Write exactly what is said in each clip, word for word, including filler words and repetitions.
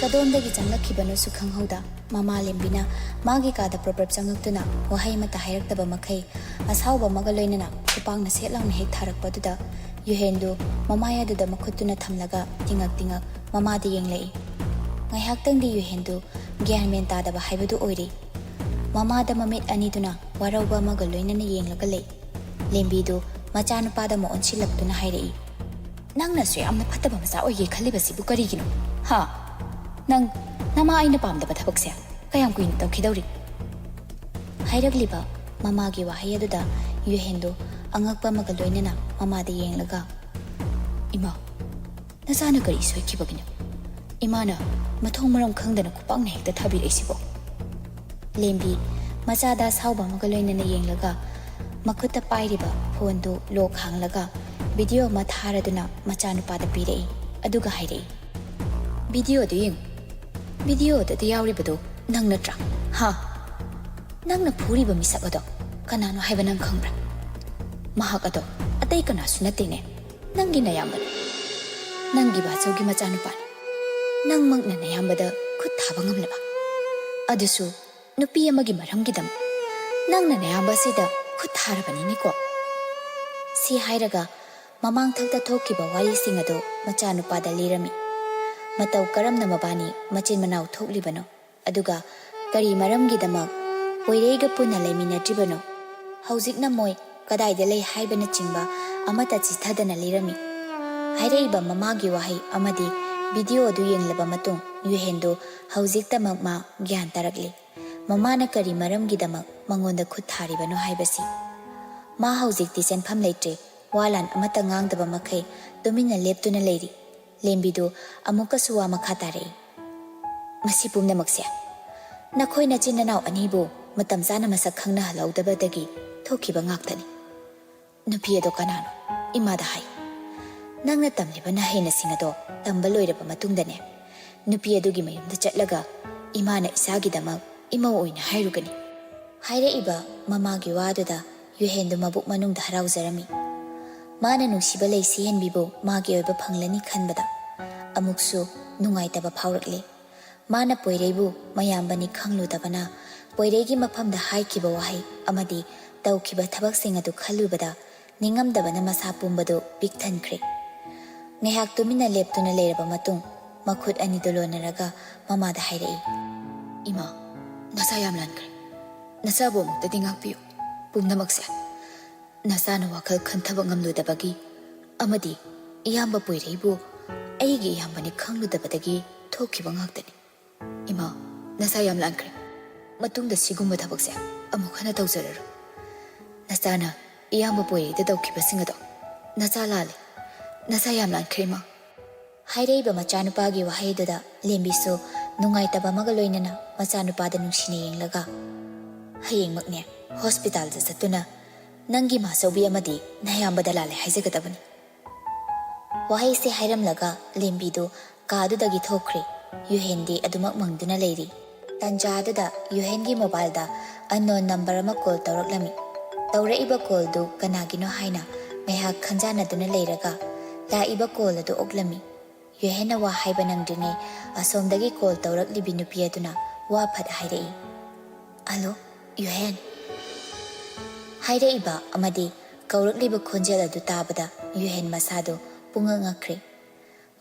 ꯀꯗꯣꯝꯗꯒꯤ ꯆꯪꯂꯛꯈꯤꯕꯅꯣꯁꯨ ꯈꯪꯍꯧꯗ, ꯃꯃꯥ ꯂꯦꯝꯕꯤꯅ ꯃꯥꯒꯤ ꯀꯥꯗ ꯄ꯭ꯔꯞ ꯄ꯭ꯔꯞ ꯆꯪꯂꯛꯇꯨꯅ ꯋꯥꯍꯩ ꯑꯃꯠꯇ ꯍꯥꯏꯔꯛꯇꯕ ꯃꯈꯩ ꯑꯁꯥꯎꯕ ꯑꯃꯒ ꯂꯣꯏꯅꯅ ꯈꯨꯄꯥꯛꯅ ꯁꯦꯠ ꯂꯥꯎꯅ ꯍꯦꯛ ꯊꯥꯔꯛꯄꯗꯨꯗ ꯌꯨꯍꯦꯟꯗꯨ ꯃꯃꯥꯏ ꯑꯗꯨꯗ ꯃꯈꯨꯠꯇꯨꯅ ꯊꯝꯂꯒ ꯇꯤꯉꯛ ꯇꯤꯉꯛ ꯃꯃꯥꯗ ꯌꯦꯡꯂꯛꯏ꯫ ꯉꯥꯏꯍꯥꯛꯇꯪꯗꯤ ꯌꯨꯍꯦꯟꯗꯨ ꯒ꯭ꯌꯥꯟ ꯃꯦꯟ ꯇꯥꯗꯕ ꯍꯥꯏꯕꯗꯨ ꯑꯣꯏꯔꯤ꯫ ꯃꯃꯥꯗ ꯃꯃꯤꯠ ꯑꯅꯤꯗꯨꯅ ꯋꯥꯔꯧꯕ ꯑꯃꯒ ꯂꯣꯏꯅꯅ ꯌꯦꯡꯂꯒ ꯂꯩ꯫ ꯂꯦꯝꯕꯤꯗꯨ ꯃꯆꯥꯅꯨꯄꯥꯗ ꯑꯃꯨꯛ ꯑꯣꯟꯁꯤꯜꯂꯛꯇꯨꯅ ꯍꯥꯏꯔꯛꯏ, "ꯅꯪꯅꯁꯨ ꯌꯥꯝꯅ ꯐꯠꯇꯕ ꯃꯆꯥ ꯑꯣꯏꯒꯦ ꯈꯜꯂꯤꯕꯁꯤꯕꯨ ꯀꯔꯤꯒꯤꯅꯣ? ꯍꯥ? ꯅꯪ ꯅꯃꯥ ꯑꯩꯅ ꯄꯥꯝꯗꯕ ꯊꯕꯛꯁꯦ ꯀꯌꯥꯝ ꯀꯨꯏꯅ ꯇꯧꯈꯤꯗꯧꯔꯤ?" ꯍꯥꯏꯔꯛꯂꯤꯕ ꯃꯃꯥꯒꯤ ꯋꯥꯍꯩ ꯑꯗꯨꯗ ꯌꯨꯍꯦꯟꯗꯨ ꯑꯉꯛꯄ ꯑꯃꯒ ꯂꯣꯏꯅꯅ ꯃꯃꯥꯗ ꯌꯦꯡꯂꯒ, "ꯏꯃꯥ, ꯅꯆꯥꯅ ꯀꯔꯤ ꯁꯣꯏꯈꯤꯕꯒꯤꯅꯣ? ꯏꯃꯥꯅ ꯃꯊꯣꯡ ꯃꯔꯝ ꯈꯪꯗꯅ ꯈꯨꯄꯥꯛꯅ ꯍꯦꯛꯇ ꯊꯥꯕꯤꯔꯛꯏꯁꯤꯕꯣ?" ꯂꯦꯝꯕꯤ ꯃꯆꯥꯗ ꯑꯁꯥꯎꯕ ꯑꯃꯒ ꯂꯣꯏꯅꯅ ꯌꯦꯡꯂꯒ ꯃꯈꯨꯠꯇ ꯄꯥꯏꯔꯤꯕ ꯐꯣꯟꯗꯨ ꯂꯣꯛ ꯍꯥꯡꯂꯒ ꯚꯤꯗꯤꯑꯣ ꯑꯃ ꯊꯥꯔꯗꯨꯅ ꯃꯆꯥꯅꯨꯄꯥꯗ ꯄꯤꯔꯛꯏ꯫ ꯑꯗꯨꯒ ꯍꯥꯏꯔꯛꯏ, "ꯚꯤꯗꯤꯑꯣꯗꯨ ꯌꯦꯡꯉꯨ꯫ ꯚꯤꯗꯤꯑꯣꯗꯨꯗ ꯌꯥꯎꯔꯤꯕꯗꯨ ꯅꯪ ꯅꯠꯇ꯭ꯔꯥ? ꯍꯥ? ꯅꯪꯅ ꯐꯨꯔꯤꯕ ꯃꯤꯁꯛ ꯑꯗꯣ ꯀꯅꯥꯅꯣ ꯍꯥꯏꯕ ꯅꯪ ꯈꯪꯕ꯭ꯔꯥ? ꯃꯍꯥꯛ ꯑꯗꯣ ꯑꯇꯩ ꯀꯅꯥꯁꯨ ꯅꯠꯇꯦꯅꯦ, ꯅꯪꯒꯤ ꯅꯌꯥꯝꯕꯅꯤ꯫ ꯅꯪꯒꯤ ꯕꯥꯆꯧꯒꯤ ꯃꯆꯥꯅꯨꯄꯥꯅꯤ꯫ ꯅꯪꯃꯛꯅ ꯅꯌꯥꯝꯕꯗ ꯈꯨꯠ ꯊꯥꯕ ꯉꯝꯂꯕ, ꯑꯗꯨꯁꯨ ꯅꯨꯄꯤ ꯑꯃꯒꯤ ꯃꯔꯝꯒꯤꯗꯃꯛ꯫ ꯅꯪꯅ ꯅꯌꯥꯝꯕ ꯑꯁꯤꯗ ꯈꯨꯠ ꯊꯥꯔꯕꯅꯤꯅꯦꯀꯣ?" ꯁꯤ ꯍꯥꯏꯔꯒ ꯃꯃꯥꯡꯊꯛꯇ ꯊꯣꯛꯈꯤꯕ ꯋꯥꯔꯤꯁꯤꯡ ꯑꯗꯨ ꯃꯆꯥꯅꯨꯄꯥꯗ ꯂꯤꯔꯝꯃꯤ꯫ ꯃꯇꯧ ꯀꯔꯝꯅ ꯃꯕꯥꯅꯤ ꯃꯆꯤꯟ ꯃꯅꯥꯎ ꯊꯣꯛꯂꯤꯕꯅꯣ, ꯑꯗꯨꯒ ꯀꯔꯤ ꯃꯔꯝꯒꯤꯗꯃꯛ ꯄꯣꯏꯔꯩꯒ ꯄꯨꯟꯅ ꯂꯩꯃꯤꯟꯅꯗ꯭ꯔꯤꯕꯅꯣ? ꯍꯧꯖꯤꯛꯅ ꯃꯣꯏ ꯀꯗꯥꯏꯗ ꯂꯩ ꯍꯥꯏꯕꯅꯆꯤꯡꯕ ꯑꯃꯠꯇ ꯆꯤꯊꯗꯅ ꯂꯤꯔꯝꯃꯤ꯫ ꯍꯥꯏꯔꯛꯏꯕ ꯃꯃꯥꯒꯤ ꯋꯥꯍꯩ ꯑꯃꯗꯤ ꯚꯤꯗꯤꯑꯣ ꯑꯗꯨ ꯌꯦꯡꯂꯕ ꯃꯇꯨꯡ ꯌꯨꯍꯦꯟꯗꯨ ꯍꯧꯖꯤꯛꯇꯃꯛ ꯃꯥ ꯒ꯭ꯌꯥꯟ ꯇꯥꯔꯛꯂꯤ꯫ ꯃꯃꯥꯅ ꯀꯔꯤ ꯃꯔꯝꯒꯤꯗꯃꯛ ꯃꯉꯣꯟꯗ ꯈꯨꯠ ꯊꯥꯔꯤꯕꯅꯣ ꯍꯥꯏꯕꯁꯤ꯫ ꯃꯥ ꯍꯧꯖꯤꯛꯇꯤ ꯆꯦꯟꯐꯝ ꯂꯩꯇ꯭ꯔꯦ, ꯋꯥ ꯂꯥꯟ ꯑꯃꯠꯇ ꯉꯥꯡꯗꯕ ꯃꯈꯩ ꯇꯨꯃꯤꯟꯅ ꯂꯦꯞꯇꯨꯅ ꯂꯩꯔꯤ꯫ ꯂꯦꯝꯕꯤꯗꯨ ꯑꯃꯨꯛꯀꯁꯨ ꯋꯥ ꯃꯈꯥ ꯇꯥꯔꯛꯏ꯫ "ꯃꯁꯤ ꯄꯨꯝꯅꯃꯛꯁꯦ ꯅꯈꯣꯏ ꯅꯆꯤꯟ ꯅꯅꯥꯎ ꯑꯅꯤꯕꯨ ꯃꯇꯝ ꯆꯥꯅ ꯃꯁꯛ ꯈꯪꯅꯍꯜꯍꯧꯗꯕꯗꯒꯤ ꯊꯣꯛꯈꯤꯕ ꯉꯥꯛꯇꯅꯤ꯫ ꯅꯨꯄꯤ ꯑꯗꯣ ꯀꯅꯥꯅꯣ? ꯏꯃꯥꯗ ꯍꯥꯏ꯫ ꯅꯪꯅ ꯇꯝꯂꯤꯕ ꯅꯍꯩꯅꯁꯤꯡ ꯑꯗꯣ ꯇꯝꯕ ꯂꯣꯏꯔꯕ ꯃꯇꯨꯡꯗꯅꯦ, ꯅꯨꯄꯤ ꯑꯗꯨꯒꯤ ꯃꯌꯨꯝꯗ ꯆꯠꯂꯒ ꯏꯃꯥꯅ ꯏꯆꯥꯒꯤꯗꯃꯛ ꯏꯃꯧ ꯑꯣꯏꯅ ꯍꯥꯏꯔꯨꯒꯅꯤ꯫" ꯍꯥꯏꯔꯛꯏꯕ ꯃꯃꯥꯒꯤ ꯋꯥꯗꯨꯗ ꯌꯨꯍꯦꯟꯗꯨ ꯃꯕꯨꯛ ꯃꯅꯨꯡꯗ ꯍꯔꯥꯎꯖꯔꯝꯃꯤ꯫ ꯃꯥꯅ ꯅꯨꯡꯁꯤꯕ ꯂꯩꯁꯤ ꯍꯦꯟꯕꯤꯕꯨ ꯃꯥꯒꯤ ꯑꯣꯏꯕ ꯐꯪꯂꯅꯤ ꯈꯟꯕꯗ ꯑꯃꯨꯛꯁꯨ ꯅꯨꯡꯉꯥꯏꯇꯕ ꯐꯥꯎꯔꯛꯂꯦ꯫ ꯃꯥꯅ ꯄꯣꯏꯔꯩꯕꯨ ꯃꯌꯥꯝꯕꯅꯤ ꯈꯪꯂꯨꯗꯕꯅ ꯄꯣꯏꯔꯩꯒꯤ ꯃꯐꯝꯗ ꯍꯥꯏꯈꯤꯕ ꯋꯥꯍꯩ ꯑꯃꯗꯤ ꯇꯧꯈꯤꯕ ꯊꯕꯛꯁꯤꯡ ꯑꯗꯨ ꯈꯜꯂꯨꯕꯗ ꯅꯤꯡꯉꯝꯗꯕꯅ ꯃꯁꯥ ꯄꯨꯝꯕꯗꯨ ꯄꯤꯛ ꯊꯟꯈ꯭ꯔꯦ꯫ ꯉꯥꯏꯍꯥꯛ ꯇꯨꯃꯤꯟꯅ ꯂꯦꯞꯇꯨꯅ ꯂꯩꯔꯕ ꯃꯇꯨꯡ ꯃꯈꯨꯠ ꯑꯅꯤꯗꯨ ꯂꯣꯟꯅꯔꯒ ꯃꯃꯥꯗ ꯍꯥꯏꯔꯛꯏ, "ꯏꯃꯥ, ꯅꯁꯥ ꯌꯥꯝ ꯂꯥꯟꯈ꯭ꯔꯦ꯫ ꯅꯁꯥꯕꯨ ꯑꯃꯨꯛꯇꯗꯤ ꯉꯥꯛꯄꯤꯌꯨ꯫ ꯄꯨꯝꯅꯃꯛꯁꯦ ꯅꯆꯥꯅ ꯋꯥꯈꯜ ꯈꯟꯊꯕ ꯉꯝꯂꯨꯗꯕꯒꯤ ꯑꯃꯗꯤ ꯏꯌꯥꯝꯕ ꯄꯣꯏꯔꯩꯕꯨ ꯑꯩꯒꯤ ꯏꯌꯥꯝꯕꯅꯤ ꯈꯪꯂꯨꯗꯕꯗꯒꯤ ꯊꯣꯛꯈꯤꯕ ꯉꯥꯛꯇꯅꯤ꯫ ꯏꯃꯥ, ꯅꯁꯥ ꯌꯥꯝ ꯂꯥꯟꯈ꯭ꯔꯦ꯫ ꯃꯇꯨꯡꯗ ꯁꯤꯒꯨꯝꯕ ꯊꯕꯛꯁꯦ ꯑꯃꯨꯛ ꯍꯟꯅ ꯇꯧꯖꯔꯔꯣꯏ꯫ ꯅꯆꯥꯅ ꯏꯌꯥꯝꯕ ꯄꯣꯏꯔꯩꯗ ꯇꯧꯈꯤꯕꯁꯤꯡ ꯑꯗꯣ ꯅꯆꯥ ꯂꯥꯜꯂꯦ꯫ ꯅꯁꯥ ꯌꯥꯝ ꯂꯥꯟꯈ꯭ꯔꯦ, ꯏꯃꯥ꯫" ꯍꯥꯏꯔꯛꯏꯕ ꯃꯆꯥꯅꯨꯄꯥꯒꯤ ꯋꯥꯍꯩꯗꯨꯗ ꯂꯦꯝꯕꯤꯁꯨ ꯅꯨꯡꯉꯥꯏꯇꯕ ꯑꯃꯒ ꯂꯣꯏꯅꯅ ꯃꯆꯥꯅꯨꯄꯥꯗ ꯅꯨꯡꯁꯤꯅ ꯌꯦꯡꯂꯒ, "ꯍꯌꯦꯡꯃꯛꯅꯦ ꯍꯣꯁꯄꯤꯇꯥꯜꯗ ꯆꯠꯇꯨꯅ ꯅꯪꯒꯤ ꯃꯥꯆꯧꯕꯤ ꯑꯃꯗꯤ ꯅꯌꯥꯝꯕꯗ ꯂꯥꯜꯂꯦ ꯍꯥꯏꯖꯒꯗꯕꯅꯤ꯫" ꯋꯥꯍꯩꯁꯦ ꯍꯥꯏꯔꯝꯂꯒ ꯂꯦꯝꯕꯤꯗꯨ ꯀꯥꯗꯨꯗꯒꯤ ꯊꯣꯛꯈ꯭ꯔꯦ꯫ ꯌꯨꯍꯦꯟꯗꯤ ꯑꯗꯨꯃꯛ ꯃꯪꯗꯨꯅ ꯂꯩꯔꯤ꯫ ꯇꯟꯖꯥꯗꯨꯗ ꯌꯨꯍꯦꯟꯒꯤ ꯃꯣꯕꯥꯏꯜꯗ unknown number ꯑꯃ ꯀꯣꯜ ꯇꯧꯔꯛꯂꯝꯃꯤ꯫ ꯇꯧꯔꯛꯏꯕ ꯀꯣꯜꯗꯨ ꯀꯅꯥꯒꯤꯅꯣ ꯍꯥꯏꯅ ꯉꯥꯏꯍꯥꯛ ꯈꯟꯖꯥꯟꯅꯗꯨꯅ ꯂꯩꯔꯒ ꯂꯥꯛꯏꯕ ꯀꯣꯜ ꯑꯗꯨ ꯑꯣꯛꯂꯝꯃꯤ꯫ ꯌꯨꯍꯦꯟꯅ ꯋꯥ ꯍꯥꯏꯕ ꯅꯪꯗ꯭ꯔꯤꯉꯩ ꯑꯁꯣꯝꯗꯒꯤ ꯀꯣꯜ ꯇꯧꯔꯛꯂꯤꯕꯤ ꯅꯨꯄꯤ ꯑꯗꯨꯅ ꯋꯥ ꯐꯠ ꯍꯥꯏꯔꯛꯏ, "ꯍꯜꯂꯣ, ꯌꯨꯍꯦꯟ꯫" ꯍꯥꯏꯔꯛꯏꯕ ꯑꯃꯗꯤ ꯀꯧꯔꯛꯂꯤꯕ ꯈꯣꯟꯖꯦꯜ ꯑꯗꯨ ꯇꯥꯕꯗ ꯌꯨꯍꯦꯟ ꯃꯁꯥꯗꯨ ꯄꯨꯡꯉꯛ ꯉꯛꯈ꯭ꯔꯦ꯫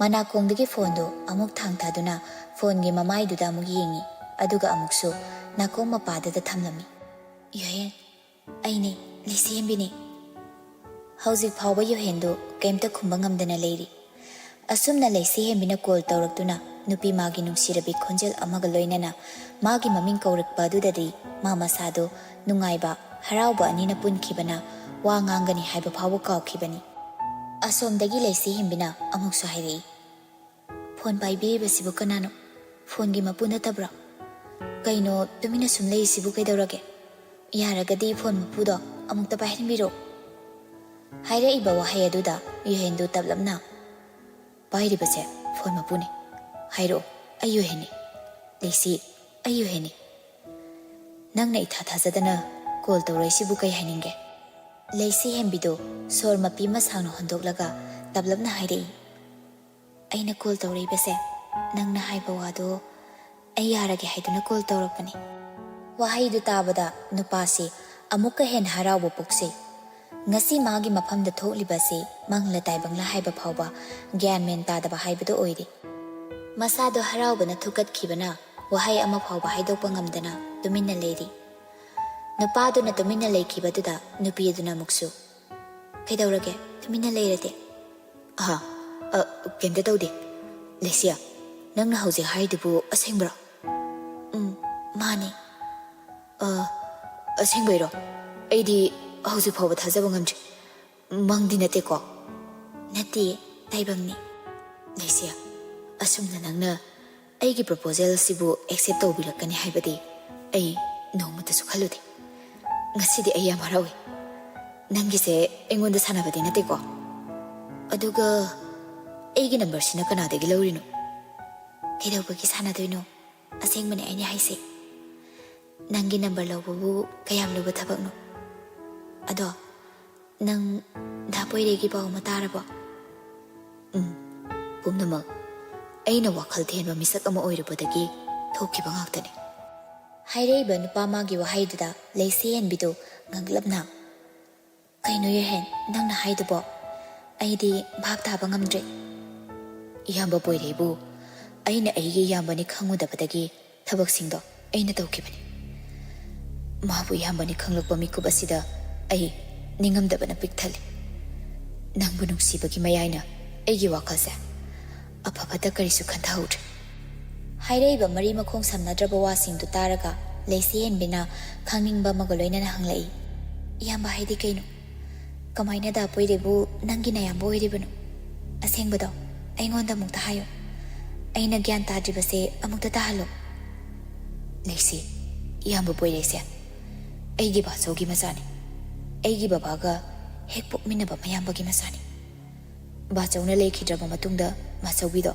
ꯃꯅꯥꯀꯣꯡꯗꯒꯤ ꯐꯣꯟꯗꯨ ꯑꯃꯨꯛ ꯊꯥꯡꯊꯗꯨꯅ ꯐꯣꯟꯒꯤ ꯃꯃꯥꯏꯗꯨꯗ ꯑꯃꯨꯛ ꯌꯦꯡꯉꯤ, ꯑꯗꯨꯒ ꯑꯃꯨꯛꯁꯨ ꯅꯥꯀꯣꯡ ꯃꯄꯥꯗꯨꯗ ꯊꯝꯂꯝꯃꯤ꯫ "ꯌꯨꯍꯦꯟ, ꯑꯩꯅꯦ, ꯂꯩꯁꯦꯝꯕꯤꯅꯦ꯫" ꯍꯧꯖꯤꯛ ꯐꯥꯎꯕ ꯌꯨꯍꯦꯟꯗꯨ ꯀꯩꯝꯇ ꯈꯨꯝꯕ ꯉꯝꯗꯅ ꯂꯩꯔꯤ꯫ ꯑꯁꯨꯝꯅ ꯂꯩꯁꯦꯝꯕꯤꯅ ꯀꯣꯜ ꯇꯧꯔꯛꯇꯨꯅ ꯅꯨꯄꯤ ꯃꯥꯒꯤ ꯅꯨꯡꯁꯤꯔꯕꯤ ꯈꯣꯟꯖꯦꯜ ꯑꯃꯒ ꯂꯣꯏꯅꯅ ꯃꯥꯒꯤ ꯃꯃꯤꯡ ꯀꯧꯔꯛꯄ ꯑꯗꯨꯗꯗꯤ ꯃꯥ ꯃꯁꯥꯗꯨ ꯅꯨꯡꯉꯥꯏꯕ, ꯍꯔꯥꯎꯕ ꯑꯅꯤꯅ ꯄꯨꯟꯈꯤꯕꯅ ꯋꯥ ꯉꯥꯡꯒꯅꯤ ꯍꯥꯏꯕ ꯐꯥꯎꯕ ꯀꯥꯎꯈꯤꯕꯅꯤ꯫ ꯑꯁꯣꯝꯗꯒꯤ ꯂꯩꯁꯦꯝꯕꯤꯅ ꯑꯃꯨꯛꯁꯨ ꯍꯥꯏꯔꯛꯏ, "ꯐꯣꯟ ꯄꯥꯏꯕꯤꯔꯤꯕꯁꯤꯕꯨ ꯀꯅꯥꯅꯣ? ꯐꯣꯟꯒꯤ ꯃꯄꯨ ꯅꯠꯇꯕ꯭ꯔꯣ? ꯀꯩꯅꯣ ꯇꯨꯃꯤꯟꯅ ꯁꯨꯝ ꯂꯩꯔꯤꯁꯤꯕꯨ ꯀꯩꯗꯧꯔꯒꯦ? ꯌꯥꯔꯒꯗꯤ ꯐꯣꯟ ꯃꯄꯨꯗꯣ ꯑꯃꯨꯛꯇ ꯄꯥꯏꯍꯟꯕꯤꯔꯣ꯫" ꯍꯥꯏꯔꯛꯏꯕ ꯋꯥꯍꯩ ꯑꯗꯨꯗ ꯌꯨꯍꯦꯟꯗꯨ ꯇꯞꯂꯞꯅ, "ꯄꯥꯏꯔꯤꯕꯁꯦ ꯐꯣꯟ ꯃꯄꯨꯅꯤ꯫ ꯍꯥꯏꯔꯛꯑꯣ, ꯑꯩ ꯌꯨꯍꯦꯟꯅꯤ꯫ ꯂꯩꯁꯤ, ꯑꯩ ꯌꯨꯍꯦꯟꯅꯤ꯫ ꯅꯪꯅ ꯏꯊꯥ ꯊꯥꯖꯗꯅ ꯀꯣꯜ ꯇꯧꯔꯛꯏꯁꯤꯕꯨ ꯀꯩ ꯍꯥꯏꯅꯤꯡꯒꯦ?" ꯂꯩꯁꯤ ꯍꯦꯟꯕꯤꯗꯨ ꯁꯣꯔ ꯃꯄꯤ ꯑꯃ ꯁꯥꯡꯅ ꯍꯣꯟꯗꯣꯛꯂꯒ ꯇꯞꯂꯞꯅ ꯍꯥꯏꯔꯛꯏ, "ꯑꯩꯅ ꯀꯣꯜ ꯇꯧꯔꯛꯏꯕꯁꯦ ꯅꯪꯅ ꯍꯥꯏꯕ ꯋꯥꯗꯣ ꯑꯩ ꯌꯥꯔꯒꯦ ꯍꯥꯏꯗꯨꯅ ꯀꯣꯜ ꯇꯧꯔꯛꯄꯅꯤ꯫ ꯋꯥꯍꯩꯗꯨ ꯇꯥꯕꯗ ꯅꯨꯄꯥꯁꯤ ꯑꯃꯨꯛꯀ ꯍꯦꯟꯅ ꯍꯔꯥꯎꯕ ꯄꯣꯛꯆꯩ꯫ ꯉꯁꯤ ꯃꯥꯒꯤ ꯃꯐꯝꯗ ꯊꯣꯛꯂꯤꯕ ꯑꯁꯤ ꯃꯪꯂ ꯇꯥꯏꯕꯪꯂ ꯍꯥꯏꯕ ꯐꯥꯎꯕ ꯒ꯭ꯌꯥꯟ ꯃꯦꯟ ꯇꯥꯗꯕ ꯍꯥꯏꯕꯗꯨ ꯑꯣꯏꯔꯤ꯫ ꯃꯁꯥꯗꯣ ꯍꯔꯥꯎꯕꯅ ꯊꯨꯛꯀꯠꯈꯤꯕꯅ ꯋꯥꯍꯩ ꯑꯃ ꯐꯥꯎꯕ ꯍꯥꯏꯗꯣꯛꯄ ꯉꯝꯗꯅ ꯇꯨꯃꯤꯟꯅ ꯂꯩꯔꯤ꯫ ꯅꯨꯄꯥꯗꯨꯅ ꯇꯨꯃꯤꯟꯅ ꯂꯩꯈꯤꯕꯗꯨꯗ ꯅꯨꯄꯤ ꯑꯗꯨꯅ ꯑꯃꯨꯛꯁꯨ, "ꯀꯩꯗꯧꯔꯒꯦ? ꯇꯨꯃꯤꯟꯅ ꯂꯩꯔꯗꯤ?" "ꯑꯍꯥ, ꯑ, ꯀꯩꯝꯇ ꯇꯧꯗꯦ꯫ ꯂꯩꯁꯤꯌꯥ, ꯅꯪꯅ ꯍꯧꯖꯤꯛ ꯍꯥꯏꯔꯤꯗꯨꯕꯨ ꯑꯁꯦꯡꯕꯔꯣ?" "ꯎꯝ, ꯃꯥꯅꯤ꯫" "ꯑ, ꯑꯁꯦꯡꯕꯩꯔꯣ? ꯑꯩꯗꯤ ꯍꯧꯖꯤꯛ ꯐꯥꯎꯕ ꯊꯥꯖꯕ ꯉꯝꯗ꯭ꯔꯤ꯫ ꯃꯪꯗꯤ ꯅꯠꯇꯦꯀꯣ?" "ꯅꯠꯇꯦ, ꯇꯥꯏꯕꯪꯅꯤ꯫" "ꯂꯩꯁꯤꯌꯥ, ꯑꯁꯨꯝꯅ ꯅꯪꯅ ꯑꯩꯒꯤ ꯄ꯭ꯔꯣꯄꯣꯖꯦꯜ ꯑꯁꯤꯕꯨ ꯑꯦꯛꯁꯦꯞ ꯇꯧꯕꯤꯔꯛꯀꯅꯤ ꯍꯥꯏꯕꯗꯤ ꯑꯩ ꯅꯣꯡꯃꯇꯁꯨ ꯈꯜꯂꯨꯗꯦ꯫ ꯉꯁꯤꯗꯤ ꯑꯩ ꯌꯥꯝ ꯍꯔꯥꯎꯏ꯫ ꯅꯪꯒꯤꯁꯦ ꯑꯩꯉꯣꯟꯗ ꯁꯥꯟꯅꯕꯗꯤ ꯅꯠꯇꯦꯀꯣ? ꯑꯗꯨꯒ ꯑꯩꯒꯤ ꯅꯝꯕꯔꯁꯤꯅ ꯀꯅꯥꯗꯒꯤ ꯂꯧꯔꯤꯅꯣ? ꯀꯩꯗꯧꯕꯒꯤ ꯁꯥꯟꯅꯗꯣꯏꯅꯣ? ꯑꯁꯦꯡꯕꯅꯦ ꯑꯩꯅ ꯍꯥꯏꯁꯦ꯫ ꯅꯪꯒꯤ ꯅꯝꯕꯔ ꯂꯧꯕꯕꯨ ꯀꯌꯥꯝ ꯂꯨꯕ ꯊꯕꯛꯅꯣ? ꯑꯗꯣ ꯅꯪ ꯗꯥ ꯄꯣꯏꯔꯩꯒꯤ ꯄꯥꯎ ꯑꯃ ꯇꯥꯔꯕꯣ?" "ꯎꯝ, ꯄꯨꯝꯅꯃꯛ ꯑꯩꯅ ꯋꯥꯈꯜ ꯊꯦꯟꯕ ꯃꯤꯁꯛ ꯑꯃ ꯑꯣꯏꯔꯨꯕꯗꯒꯤ ꯊꯣꯛꯈꯤꯕ ꯉꯥꯛꯇꯅꯤ꯫" ꯍꯥꯏꯔꯛꯏꯕ ꯅꯨꯄꯥ ꯃꯥꯒꯤ ꯋꯥꯍꯩꯗꯨꯗ ꯂꯩꯁꯦ ꯍꯦꯟꯕꯤꯗꯨ ꯉꯛꯂꯞꯅ, "ꯀꯩꯅꯣ ꯌꯦꯍꯦꯟ, ꯅꯪꯅ ꯍꯥꯏꯗꯨꯕꯣ? ꯑꯩꯗꯤ ꯚꯥꯞ ꯇꯥꯕ ꯉꯝꯗ꯭ꯔꯦ꯫" "ꯏꯌꯥꯝꯕ ꯄꯣꯏꯔꯩꯕꯨ ꯑꯩꯅ ꯑꯩꯒꯤ ꯏꯌꯥꯝꯕꯅꯤ ꯈꯪꯉꯨꯗꯕꯗꯒꯤ ꯊꯕꯛꯁꯤꯡꯗꯣ ꯑꯩꯅ ꯇꯧꯈꯤꯕꯅꯤ꯫ ꯃꯥꯕꯨ ꯏꯌꯥꯝꯕꯅꯤ ꯈꯪꯂꯛꯄ ꯃꯤꯀꯨꯞ ꯑꯁꯤꯗ ꯑꯩ ꯅꯤꯡꯉꯝꯗꯕꯅ ꯄꯤꯛ ꯊꯜꯂꯤ꯫ ꯅꯪꯕꯨ ꯅꯨꯡꯁꯤꯕꯒꯤ ꯃꯌꯥꯏꯅ ꯑꯩꯒꯤ ꯋꯥꯈꯜꯁꯦ ꯑꯐ ꯐꯠꯇ ꯀꯔꯤꯁꯨ ꯈꯟꯊꯍꯧꯗ꯭ꯔꯦ꯫" ꯍꯥꯏꯔꯛꯏꯕ ꯃꯔꯤ ꯃꯈꯣꯡ ꯁꯝꯅꯗ꯭ꯔꯕ ꯋꯥꯁꯤꯡꯗꯨ ꯇꯥꯔꯒ ꯂꯩꯁꯦ ꯍꯦꯟꯕꯤꯅ ꯈꯪꯅꯤꯡꯕ ꯑꯃꯒ ꯂꯣꯏꯅꯅ ꯍꯪꯂꯛꯏ, "ꯏꯌꯥꯝꯕ ꯍꯥꯏꯗꯤ ꯀꯩꯅꯣ? ꯀꯃꯥꯏꯅ ꯗꯥ ꯄꯣꯏꯔꯩꯕꯨ ꯅꯪꯒꯤ ꯅꯌꯥꯝꯕ ꯑꯣꯏꯔꯤꯕꯅꯣ? ꯑꯁꯦꯡꯕꯗꯣ ꯑꯩꯉꯣꯟꯗ ꯑꯃꯨꯛꯇ ꯍꯥꯏꯌꯨ꯫ ꯑꯩꯅ ꯒ꯭ꯌꯥꯟ ꯇꯥꯗ꯭ꯔꯤꯕꯁꯦ ꯑꯃꯨꯛꯇ ꯇꯥꯍꯜꯂꯨ꯫" "ꯂꯩꯁꯤ, ꯏꯌꯥꯝꯕ ꯄꯣꯏꯔꯩꯁꯦ ꯑꯩꯒꯤ ꯕꯥꯆꯧꯒꯤ ꯃꯆꯥꯅꯤ꯫ ꯑꯩꯒꯤ ꯕꯕꯥꯒ ꯍꯦꯛ ꯄꯣꯛꯃꯤꯟꯅꯕ ꯃꯌꯥꯝꯕꯒꯤ ꯃꯆꯥꯅꯤ꯫ ꯕꯥꯆꯧꯅ ꯂꯩꯈꯤꯗ꯭ꯔꯕ ꯃꯇꯨꯡꯗ ꯃꯥꯆꯧꯕꯤꯗꯣ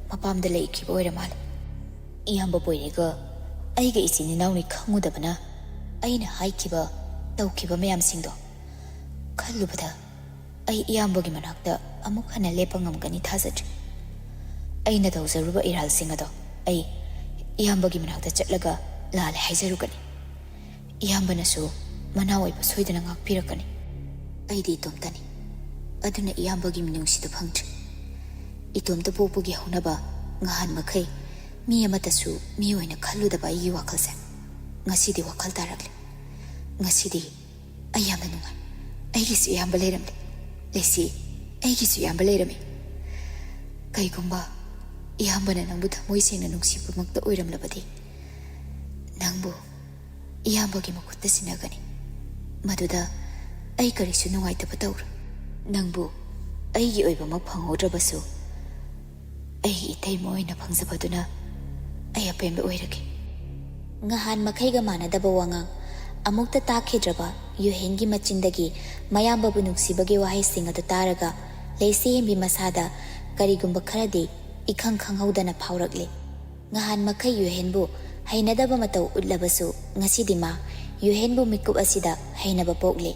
ꯃꯄꯥꯝꯗ ꯂꯩꯈꯤꯕ ꯑꯣꯏꯔ ꯃꯥꯜꯂꯦ꯫ ꯏꯌꯥꯝꯕ ꯄꯣꯏꯔꯩꯒ ꯑꯩꯒ ꯏꯆꯤꯟ ꯏꯅꯥꯎꯅꯤ ꯈꯪꯉꯨꯗꯕꯅ ꯑꯩꯅ ꯍꯥꯏꯈꯤꯕ, ꯇꯧꯈꯤꯕ ꯃꯌꯥꯝꯁꯤꯡꯗꯣ ꯈꯜꯂꯨꯕꯗ ꯑꯩ ꯏꯌꯥꯝꯕꯒꯤ ꯃꯅꯥꯛꯇ ꯑꯃꯨꯛ ꯍꯟꯅ ꯂꯦꯞꯄ ꯉꯝꯒꯅꯤ ꯊꯥꯖꯗ꯭ꯔꯤ꯫ ꯑꯩꯅ ꯇꯧꯖꯔꯨꯕ ꯏꯔꯥꯜꯁꯤꯡ ꯑꯗꯣ ꯑꯩ ꯏꯌꯥꯝꯕꯒꯤ ꯃꯅꯥꯛꯇ ꯆꯠꯂꯒ ꯂꯥꯜꯂꯦ ꯍꯥꯏꯖꯔꯨꯒꯅꯤ꯫ ꯏꯌꯥꯝꯕꯅꯁꯨ ꯃꯅꯥꯎ ꯑꯣꯏꯕ ꯁꯣꯏꯗꯅ ꯉꯥꯛꯄꯤꯔꯛꯀꯅꯤ꯫ ꯑꯩꯗꯤ ꯏꯇꯣꯝꯇꯅꯤ, ꯑꯗꯨꯅ ꯏꯌꯥꯝꯕꯒꯤ ꯃꯤꯅꯨꯡꯁꯤꯗꯨ ꯐꯪꯗ꯭ꯔꯤ꯫ ꯏꯇꯣꯝꯇ ꯄꯣꯛꯄꯒꯤ ꯍꯧꯅꯕ ꯉꯍꯥꯟ ꯃꯈꯩ ꯃꯤ ꯑꯃꯠꯇꯁꯨ ꯃꯤ ꯑꯣꯏꯅ ꯈꯜꯂꯨꯗꯕ ꯑꯩꯒꯤ ꯋꯥꯈꯜꯁꯦ ꯉꯁꯤꯗꯤ ꯋꯥꯈꯜ ꯇꯥꯔꯛꯂꯦ꯫ ꯉꯁꯤꯗꯤ ꯑꯩ ꯌꯥꯝꯅ ꯅꯨꯡꯉꯥꯏ꯫ ꯑꯩꯒꯤꯁꯨ ꯏꯌꯥꯝꯕ ꯂꯩꯔꯝꯂꯦ꯫ ꯂꯩꯁꯤ, ꯑꯩꯒꯤꯁꯨ ꯏꯌꯥꯝꯕ ꯂꯩꯔꯝꯃꯤ꯫ ꯀꯩꯒꯨꯝꯕ ꯏꯌꯥꯝꯕꯅ ꯅꯪꯕꯨ ꯊꯃꯣꯏ ꯁꯦꯡꯅ ꯅꯨꯡꯁꯤꯕꯃꯛꯇ ꯑꯣꯏꯔꯝꯂꯕꯗꯤ, ꯅꯪꯕꯨ ꯏꯌꯥꯝꯕꯒꯤ ꯃꯈꯨꯠꯇ ꯁꯤꯟꯅꯒꯅꯤ꯫ ꯃꯗꯨꯗ ꯑꯩ ꯀꯔꯤꯁꯨ ꯅꯨꯡꯉꯥꯏꯇꯕ ꯇꯧꯔꯣꯏ꯫ ꯅꯪꯕꯨ ꯑꯩꯒꯤ ꯑꯣꯏꯕꯃꯛ ꯐꯪꯍꯧꯗ꯭ꯔꯕꯁꯨ, ꯑꯩꯒꯤ ꯏꯇꯩꯃ ꯑꯣꯏꯅ ꯐꯪꯖꯕꯗꯨꯅ ꯑꯩ ꯑꯄꯦꯟꯕ ꯑꯣꯏꯔꯒꯦ꯫ ꯉꯍꯥꯟ ꯃꯈꯩꯒ ꯃꯥꯟꯅꯗꯕ ꯋꯥꯉꯥꯡ, ꯑꯃꯨꯛꯇ ꯇꯥꯈꯤꯗ꯭ꯔꯕ ꯌꯨꯍꯦꯟꯒꯤ ꯃꯆꯤꯟꯗꯒꯤ ꯃꯌꯥꯝꯕꯕꯨ ꯅꯨꯡꯁꯤꯕꯒꯤ ꯋꯥꯍꯩꯁꯤꯡ ꯑꯗꯨ ꯇꯥꯔꯒ, ꯂꯩꯁꯤꯍꯦꯟꯕꯤ ꯃꯁꯥꯗ ꯀꯔꯤꯒꯨꯝꯕ ꯈꯔꯗꯤ ꯏꯈꯪ ꯈꯪꯍꯧꯗꯅ ꯐꯥꯎꯔꯛꯂꯦ꯫ ꯉꯍꯥꯟ ꯃꯈꯩ ꯌꯨꯍꯦꯟꯕꯨ ꯍꯩꯅꯗꯕ ꯃꯇꯧ ꯎꯠꯂꯕꯁꯨ, ꯉꯁꯤꯗꯤ ꯃꯥ ꯌꯨꯍꯦꯟꯕꯨ ꯃꯤꯀꯨꯞ ꯑꯁꯤꯗ ꯍꯩꯅꯕ ꯄꯣꯛꯂꯦ꯫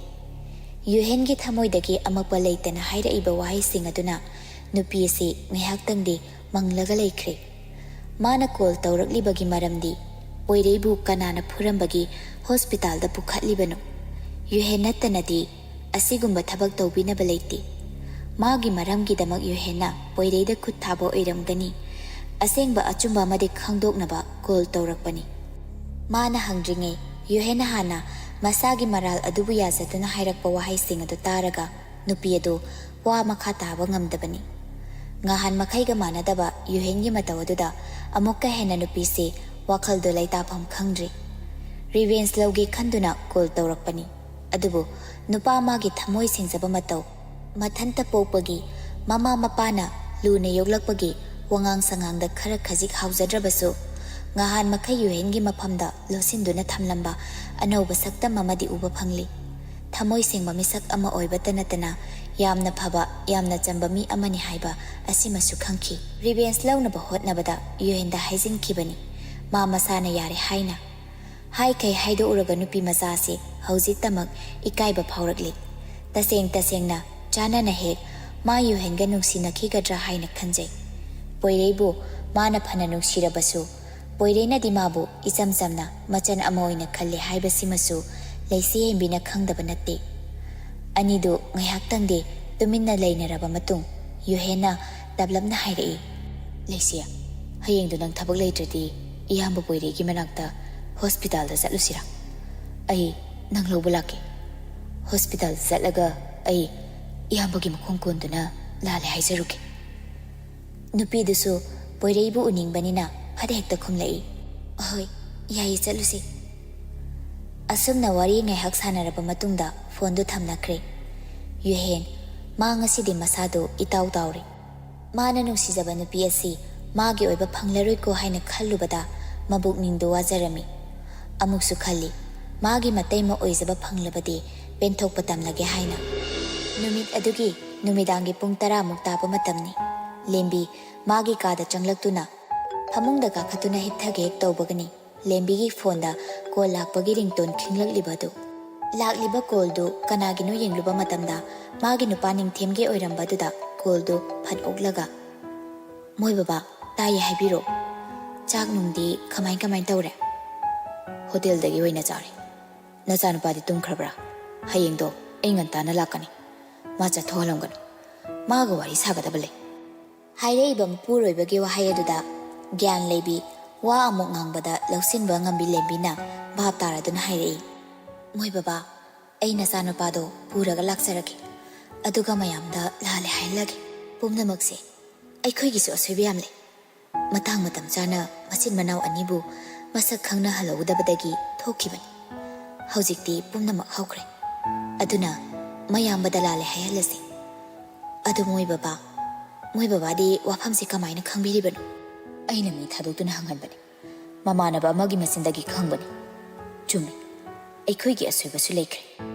ꯌꯨꯍꯦꯟꯒꯤ ꯊꯃꯣꯏꯗꯒꯤ ꯑꯃꯛꯄ ꯂꯩꯇꯅ ꯍꯥꯏꯔꯛꯏꯕ ꯋꯥꯍꯩꯁꯤꯡ ꯑꯗꯨꯅ ꯅꯨꯄꯤ ꯑꯁꯤ ꯉꯥꯏꯍꯥꯛꯇꯪꯗꯤ ꯃꯪꯂꯒ ꯂꯩꯈ꯭ꯔꯦ꯫ ꯃꯥꯅ ꯀꯣꯜ ꯇꯧꯔꯛꯂꯤꯕꯒꯤ ꯃꯔꯝꯗꯤ ꯄꯣꯏꯔꯩꯕꯨ ꯀꯅꯥꯅ ꯐꯨꯔꯝꯕꯒꯤ ꯍꯣꯁꯄꯤꯇꯥꯜꯗ ꯄꯨꯈꯠꯂꯤꯕꯅꯣ? ꯌꯨꯍꯦꯟ ꯅꯠꯇꯅꯗꯤ ꯑꯁꯤꯒꯨꯝꯕ ꯊꯕꯛ ꯇꯧꯕꯤꯅꯕ ꯂꯩꯇꯦ꯫ ꯃꯥꯒꯤ ꯃꯔꯝꯒꯤꯗꯃꯛ ꯌꯨꯍꯦꯟꯅ ꯄꯣꯏꯔꯩꯗ ꯈꯨꯠ ꯊꯥꯕ ꯑꯣꯏꯔꯝꯒꯅꯤ꯫ ꯑꯁꯦꯡꯕ ꯑꯆꯨꯝꯕ ꯑꯃꯗꯤ ꯈꯪꯗꯣꯛꯅꯕ ꯀꯣꯜ ꯇꯧꯔꯛꯄꯅꯤ꯫ ꯃꯥꯅ ꯍꯪꯗ꯭ꯔꯤꯉꯩ ꯌꯨꯍꯦꯟꯅ ꯍꯥꯟꯅ ꯃꯁꯥꯒꯤ ꯃꯔꯥꯜ ꯑꯗꯨꯕꯨ ꯌꯥꯖꯗꯨꯅ ꯍꯥꯏꯔꯛꯄ ꯋꯥꯍꯩꯁꯤꯡ ꯑꯗꯨ ꯇꯥꯔꯒ ꯅꯨꯄꯤ ꯑꯗꯨ ꯋꯥ ꯃꯈꯥ ꯇꯥꯕ ꯉꯝꯗꯕꯅꯤ꯫ ꯉꯍꯥꯟ ꯃꯈꯩꯒ ꯃꯥꯟꯅꯗꯕ ꯌꯨꯍꯦꯟꯒꯤ ꯃꯇꯧ ꯑꯗꯨꯗ ꯑꯃꯨꯛꯀ ꯍꯦꯟꯅ ꯅꯨꯄꯤꯁꯤ ꯋꯥꯈꯜꯗꯨ ꯂꯩꯇꯥꯐꯝ ꯈꯪꯗ꯭ꯔꯤ꯫ ꯔꯤꯚꯦꯟꯁ ꯂꯧꯒꯦ ꯈꯟꯗꯨꯅ ꯀꯣꯜ ꯇꯧꯔꯛꯄꯅꯤ꯫ ꯑꯗꯨꯕꯨ ꯅꯨꯄꯥ ꯃꯥꯒꯤ ꯊꯃꯣꯏ ꯁꯦꯡꯖꯕ ꯃꯇꯧ, ꯃꯊꯟꯇ ꯄꯣꯛꯄꯒꯤ ꯃꯃꯥ ꯃꯄꯥꯅ ꯂꯨꯅ ꯌꯣꯛꯂꯛꯄꯒꯤ ꯋꯥꯉꯥꯡ ꯁꯉꯥꯡꯗ ꯈꯔ ꯈꯖꯤꯛ ꯍꯥꯎꯖꯗ꯭ꯔꯕꯁꯨ, ꯉꯍꯥꯟ ꯃꯈꯩ ꯌꯨꯍꯦꯟꯒꯤ ꯃꯐꯝꯗ ꯂꯣꯠꯁꯤꯟꯗꯨꯅ ꯊꯝꯂꯝꯕ ꯑꯅꯧꯕ ꯁꯛꯇꯝ ꯑꯃꯗꯤ ꯎꯕ ꯐꯪꯂꯤ꯫ ꯊꯃꯣꯏ ꯁꯦꯡꯕ ꯃꯤꯁꯛ ꯑꯃ ꯑꯣꯏꯕꯇ ꯅꯠꯇꯅ ꯌꯥꯝꯅ ꯐꯕ, ꯌꯥꯝꯅ ꯆꯝꯕ ꯃꯤ ꯑꯃꯅꯤ ꯍꯥꯏꯕ ꯑꯁꯤꯃꯁꯨ ꯈꯪꯈꯤ꯫ ꯔꯤꯚꯦꯟꯁ ꯂꯧꯅꯕ ꯍꯣꯠꯅꯕꯗ ꯌꯨꯍꯦꯟꯗ ꯍꯥꯏꯖꯤꯟꯈꯤꯕꯅꯤ, ꯃꯥ ꯃꯁꯥꯅ ꯌꯥꯔꯦ ꯍꯥꯏꯅ꯫ ꯍꯥꯏꯈꯩ ꯍꯥꯏꯗꯣꯛꯎꯔꯒ ꯅꯨꯄꯤ ꯃꯆꯥꯁꯤ ꯍꯧꯖꯤꯛꯇꯃꯛ ꯏꯀꯥꯏꯕ ꯐꯥꯎꯔꯛꯂꯤ꯫ ꯇꯁꯦꯡ ꯇꯁꯦꯡꯅ ꯆꯥꯟꯅꯅ ꯍꯦꯛ ꯃꯥ ꯌꯨꯍꯦꯟꯒ ꯅꯨꯡꯁꯤꯅꯈꯤꯒꯗ꯭ꯔꯥ ꯍꯥꯏꯅ ꯈꯟꯖꯩ꯫ ꯄꯣꯏꯔꯩꯕꯨ ꯃꯥꯅ ꯐꯅ ꯅꯨꯡꯁꯤꯔꯕꯁꯨ, ꯄꯣꯏꯔꯩꯅꯗꯤ ꯃꯥꯕꯨ ꯏꯆꯝ ꯆꯝꯅ ꯃꯆꯟ ꯑꯃ ꯑꯣꯏꯅ ꯈꯜꯂꯤ ꯍꯥꯏꯕꯁꯤꯃꯁꯨ ꯂꯩꯁꯤ ꯍꯦꯟꯕꯤꯅ ꯈꯪꯗꯕ ꯅꯠꯇꯦ꯫ ꯑꯅꯤꯗꯨ ꯉꯥꯏꯍꯥꯛꯇꯪꯗꯤ ꯇꯨꯃꯤꯟꯅ ꯂꯩꯅꯔꯕ ꯃꯇꯨꯡ ꯌꯨꯍꯦꯟꯅ ꯇꯞꯂꯞꯅ ꯍꯥꯏꯔꯛꯏ, "ꯂꯩꯁꯤ, ꯍꯌꯦꯡꯗꯨ ꯅꯪ ꯊꯕꯛ ꯂꯩꯇ꯭ꯔꯗꯤ ꯏꯌꯥꯝꯕ ꯄꯣꯏꯔꯩꯒꯤ ꯃꯅꯥꯛꯇ ꯍꯣꯁꯄꯤꯇꯥꯜꯗ ꯆꯠꯂꯨꯁꯤꯔꯥ? ꯑꯩ ꯅꯪ ꯂꯧꯕ ꯂꯥꯛꯀꯦ꯫ ꯍꯣꯁꯄꯤꯇꯥꯜꯗ ꯆꯠꯂꯒ ꯑꯩ ꯏꯌꯥꯝꯕꯒꯤ ꯃꯈꯣꯡ ꯀꯣꯟꯗꯨꯅ ꯂꯥꯜꯂꯦ ꯍꯥꯏꯖꯔꯨꯒꯦ꯫" ꯅꯨꯄꯤꯗꯨꯁꯨ ꯄꯣꯏꯔꯩꯕꯨ ꯎꯅꯤꯡꯕꯅꯤꯅ ꯐꯠ ꯍꯦꯛꯇ ꯈꯨꯝꯂꯛꯏ, "ꯑꯍꯣꯏ, ꯌꯥꯏꯌꯦ, ꯆꯠꯂꯨꯁꯤ꯫" ꯑꯁꯨꯝꯅ ꯋꯥꯔꯤ ꯉꯥꯏꯍꯥꯛ ꯁꯥꯟꯅꯔꯕ ꯃꯇꯨꯡꯗ ꯐꯣꯟꯗꯨ ꯊꯝꯅꯈ꯭ꯔꯦ꯫ ꯌꯨꯍꯦꯟ, ꯃꯥ ꯉꯁꯤꯗꯤ ꯃꯁꯥꯗꯨ ꯏꯇꯥꯎ ꯇꯥꯎꯔꯦ꯫ ꯃꯥꯅ ꯅꯨꯡꯁꯤꯖꯕ ꯅꯨꯄꯤ ꯑꯁꯤ ꯃꯥꯒꯤ ꯑꯣꯏꯕ ꯐꯪꯂꯔꯣꯏꯀꯣ ꯍꯥꯏꯅ ꯈꯜꯂꯨꯕꯗ ꯃꯕꯨꯛꯅꯤꯡꯗꯨ ꯋꯥꯖꯔꯝꯃꯤ꯫ ꯑꯃꯨꯛꯁꯨ ꯈꯜꯂꯤ, ꯃꯥꯒꯤ ꯃꯇꯩꯃ ꯑꯣꯏꯖꯕ ꯐꯪꯂꯕꯗꯤ ꯄꯦꯟꯊꯣꯛꯄ ꯇꯝꯂꯒꯦ ꯍꯥꯏꯅ꯫ ꯅꯨꯃꯤꯠ ꯑꯗꯨꯒꯤ ꯅꯨꯃꯤꯗꯥꯡꯒꯤ ꯄꯨꯡ ꯇꯔꯥꯃꯨꯛ ꯇꯥꯕ ꯃꯇꯝꯅꯤ꯫ ꯂꯦꯝꯕꯤ ꯃꯥꯒꯤ ꯀꯥꯗ ꯆꯪꯂꯛꯇꯨꯅ ꯐꯃꯨꯡꯗ ꯀꯥꯈꯠꯇꯨꯅ ꯍꯤꯞꯊꯒꯦ ꯍꯦꯛ ꯇꯧꯕꯒꯅꯤ ꯂꯦꯝꯕꯤꯒꯤ ꯐꯣꯟꯗ ꯀꯣꯜ ꯂꯥꯛꯄꯒꯤ ꯔꯤꯡꯇꯣꯟ ꯈꯤꯡꯂꯛꯂꯤꯕ ꯑꯗꯨ꯫ ꯂꯥꯛꯂꯤꯕ ꯀꯣꯜꯗꯨ ꯀꯅꯥꯒꯤꯅꯣ ꯌꯦꯡꯂꯨꯕ ꯃꯇꯝꯗ ꯃꯥꯒꯤ ꯅꯨꯄꯥ ꯅꯤꯡꯊꯦꯝꯒꯤ ꯑꯣꯏꯔꯝꯕꯗꯨꯗ ꯀꯣꯜꯗꯨ ꯐꯠ ꯑꯣꯛꯂꯒ, "ꯃꯣꯏ ꯕꯕꯥ, ꯇꯥꯏꯌꯦ, ꯍꯥꯏꯕꯤꯔꯣ꯫ ꯆꯥꯛ ꯅꯨꯡꯗꯤ ꯀꯃꯥꯏ ꯀꯃꯥꯏ ꯇꯧꯔꯦ?" "ꯍꯣꯇꯦꯜꯗꯒꯤ ꯑꯣꯏꯅ ꯆꯥꯔꯦ꯫ ꯅꯆꯥꯅꯨꯄꯥꯗꯤ ꯇꯨꯝꯈ꯭ꯔꯕ꯭ꯔꯥ? ꯍꯌꯦꯡꯗꯣ ꯑꯩ ꯉꯟꯇꯥꯅ ꯂꯥꯛꯀꯅꯤ꯫ ꯃꯥ ꯆꯠꯊꯣꯛꯍꯜꯂꯝꯒꯅꯨ꯫ ꯃꯥꯒ ꯋꯥꯔꯤ ꯁꯥꯒꯗꯕ ꯂꯩ꯫" ꯍꯥꯏꯔꯛꯏꯕ ꯃꯄꯨꯔꯣꯏꯕꯒꯤ ꯋꯥꯍꯩ ꯑꯗꯨꯗ ꯒ꯭ꯌꯥꯟ ꯂꯩꯕꯤ ꯋꯥ ꯑꯃꯨꯛ ꯉꯥꯡꯕꯗ ꯂꯧꯁꯤꯟꯕ ꯉꯝꯕꯤ ꯂꯦꯝꯕꯤꯅ ꯚꯥꯞ ꯇꯥꯔꯗꯨꯅ ꯍꯥꯏꯔꯛꯏ, "ꯃꯣꯏ ꯕꯕꯥ, ꯑꯩ ꯅꯆꯥꯅꯨꯄꯥꯗꯣ ꯄꯨꯔꯒ ꯂꯥꯛꯆꯔꯒꯦ꯫ ꯑꯗꯨꯒ ꯃꯌꯥꯝꯗ ꯂꯥꯜꯂꯦ ꯍꯥꯏꯍꯜꯂꯒꯦ꯫ ꯄꯨꯝꯅꯃꯛꯁꯦ ꯑꯩꯈꯣꯏꯒꯤꯁꯨ ꯑꯁꯣꯏꯕ ꯌꯥꯝ ꯂꯩ꯫ ꯃꯇꯥꯡ ꯃꯇꯝ ꯆꯥꯅ ꯃꯆꯤꯟ ꯃꯅꯥꯎ ꯑꯅꯤꯕꯨ ꯃꯁꯛ ꯈꯪꯅꯍꯜꯍꯧꯗꯕꯗꯒꯤ ꯊꯣꯛꯈꯤꯕꯅꯤ꯫ ꯍꯧꯖꯤꯛꯇꯤ ꯄꯨꯝꯅꯃꯛ ꯍꯧꯈ꯭ꯔꯦ꯫ ꯑꯗꯨꯅ ꯃꯌꯥꯝꯕꯗ ꯂꯥꯜꯂꯦ ꯍꯥꯏꯍꯜꯂꯁꯤ꯫ ꯑꯗꯨ ꯃꯣꯏ ꯕꯕꯥ, ꯃꯣꯏ ꯕꯕꯥꯗꯤ ꯋꯥꯐꯝꯁꯤ ꯀꯃꯥꯏꯅ ꯈꯪꯕꯤꯔꯤꯕꯅꯣ?" "ꯑꯩꯅ ꯃꯤ ꯊꯥꯗꯣꯛꯇꯨꯅ ꯍꯪꯍꯟꯕꯅꯤ꯫ ꯃꯃꯥꯟꯅꯕ ꯑꯃꯒꯤ ꯃꯆꯤꯟꯗꯒꯤ ꯈꯪꯕꯅꯤ꯫" "ꯆꯨꯝꯃꯤ, ꯑꯩꯈꯣꯏꯒꯤ ꯑꯁꯣꯏꯕꯁꯨ ꯂꯩꯈ꯭ꯔꯦ꯫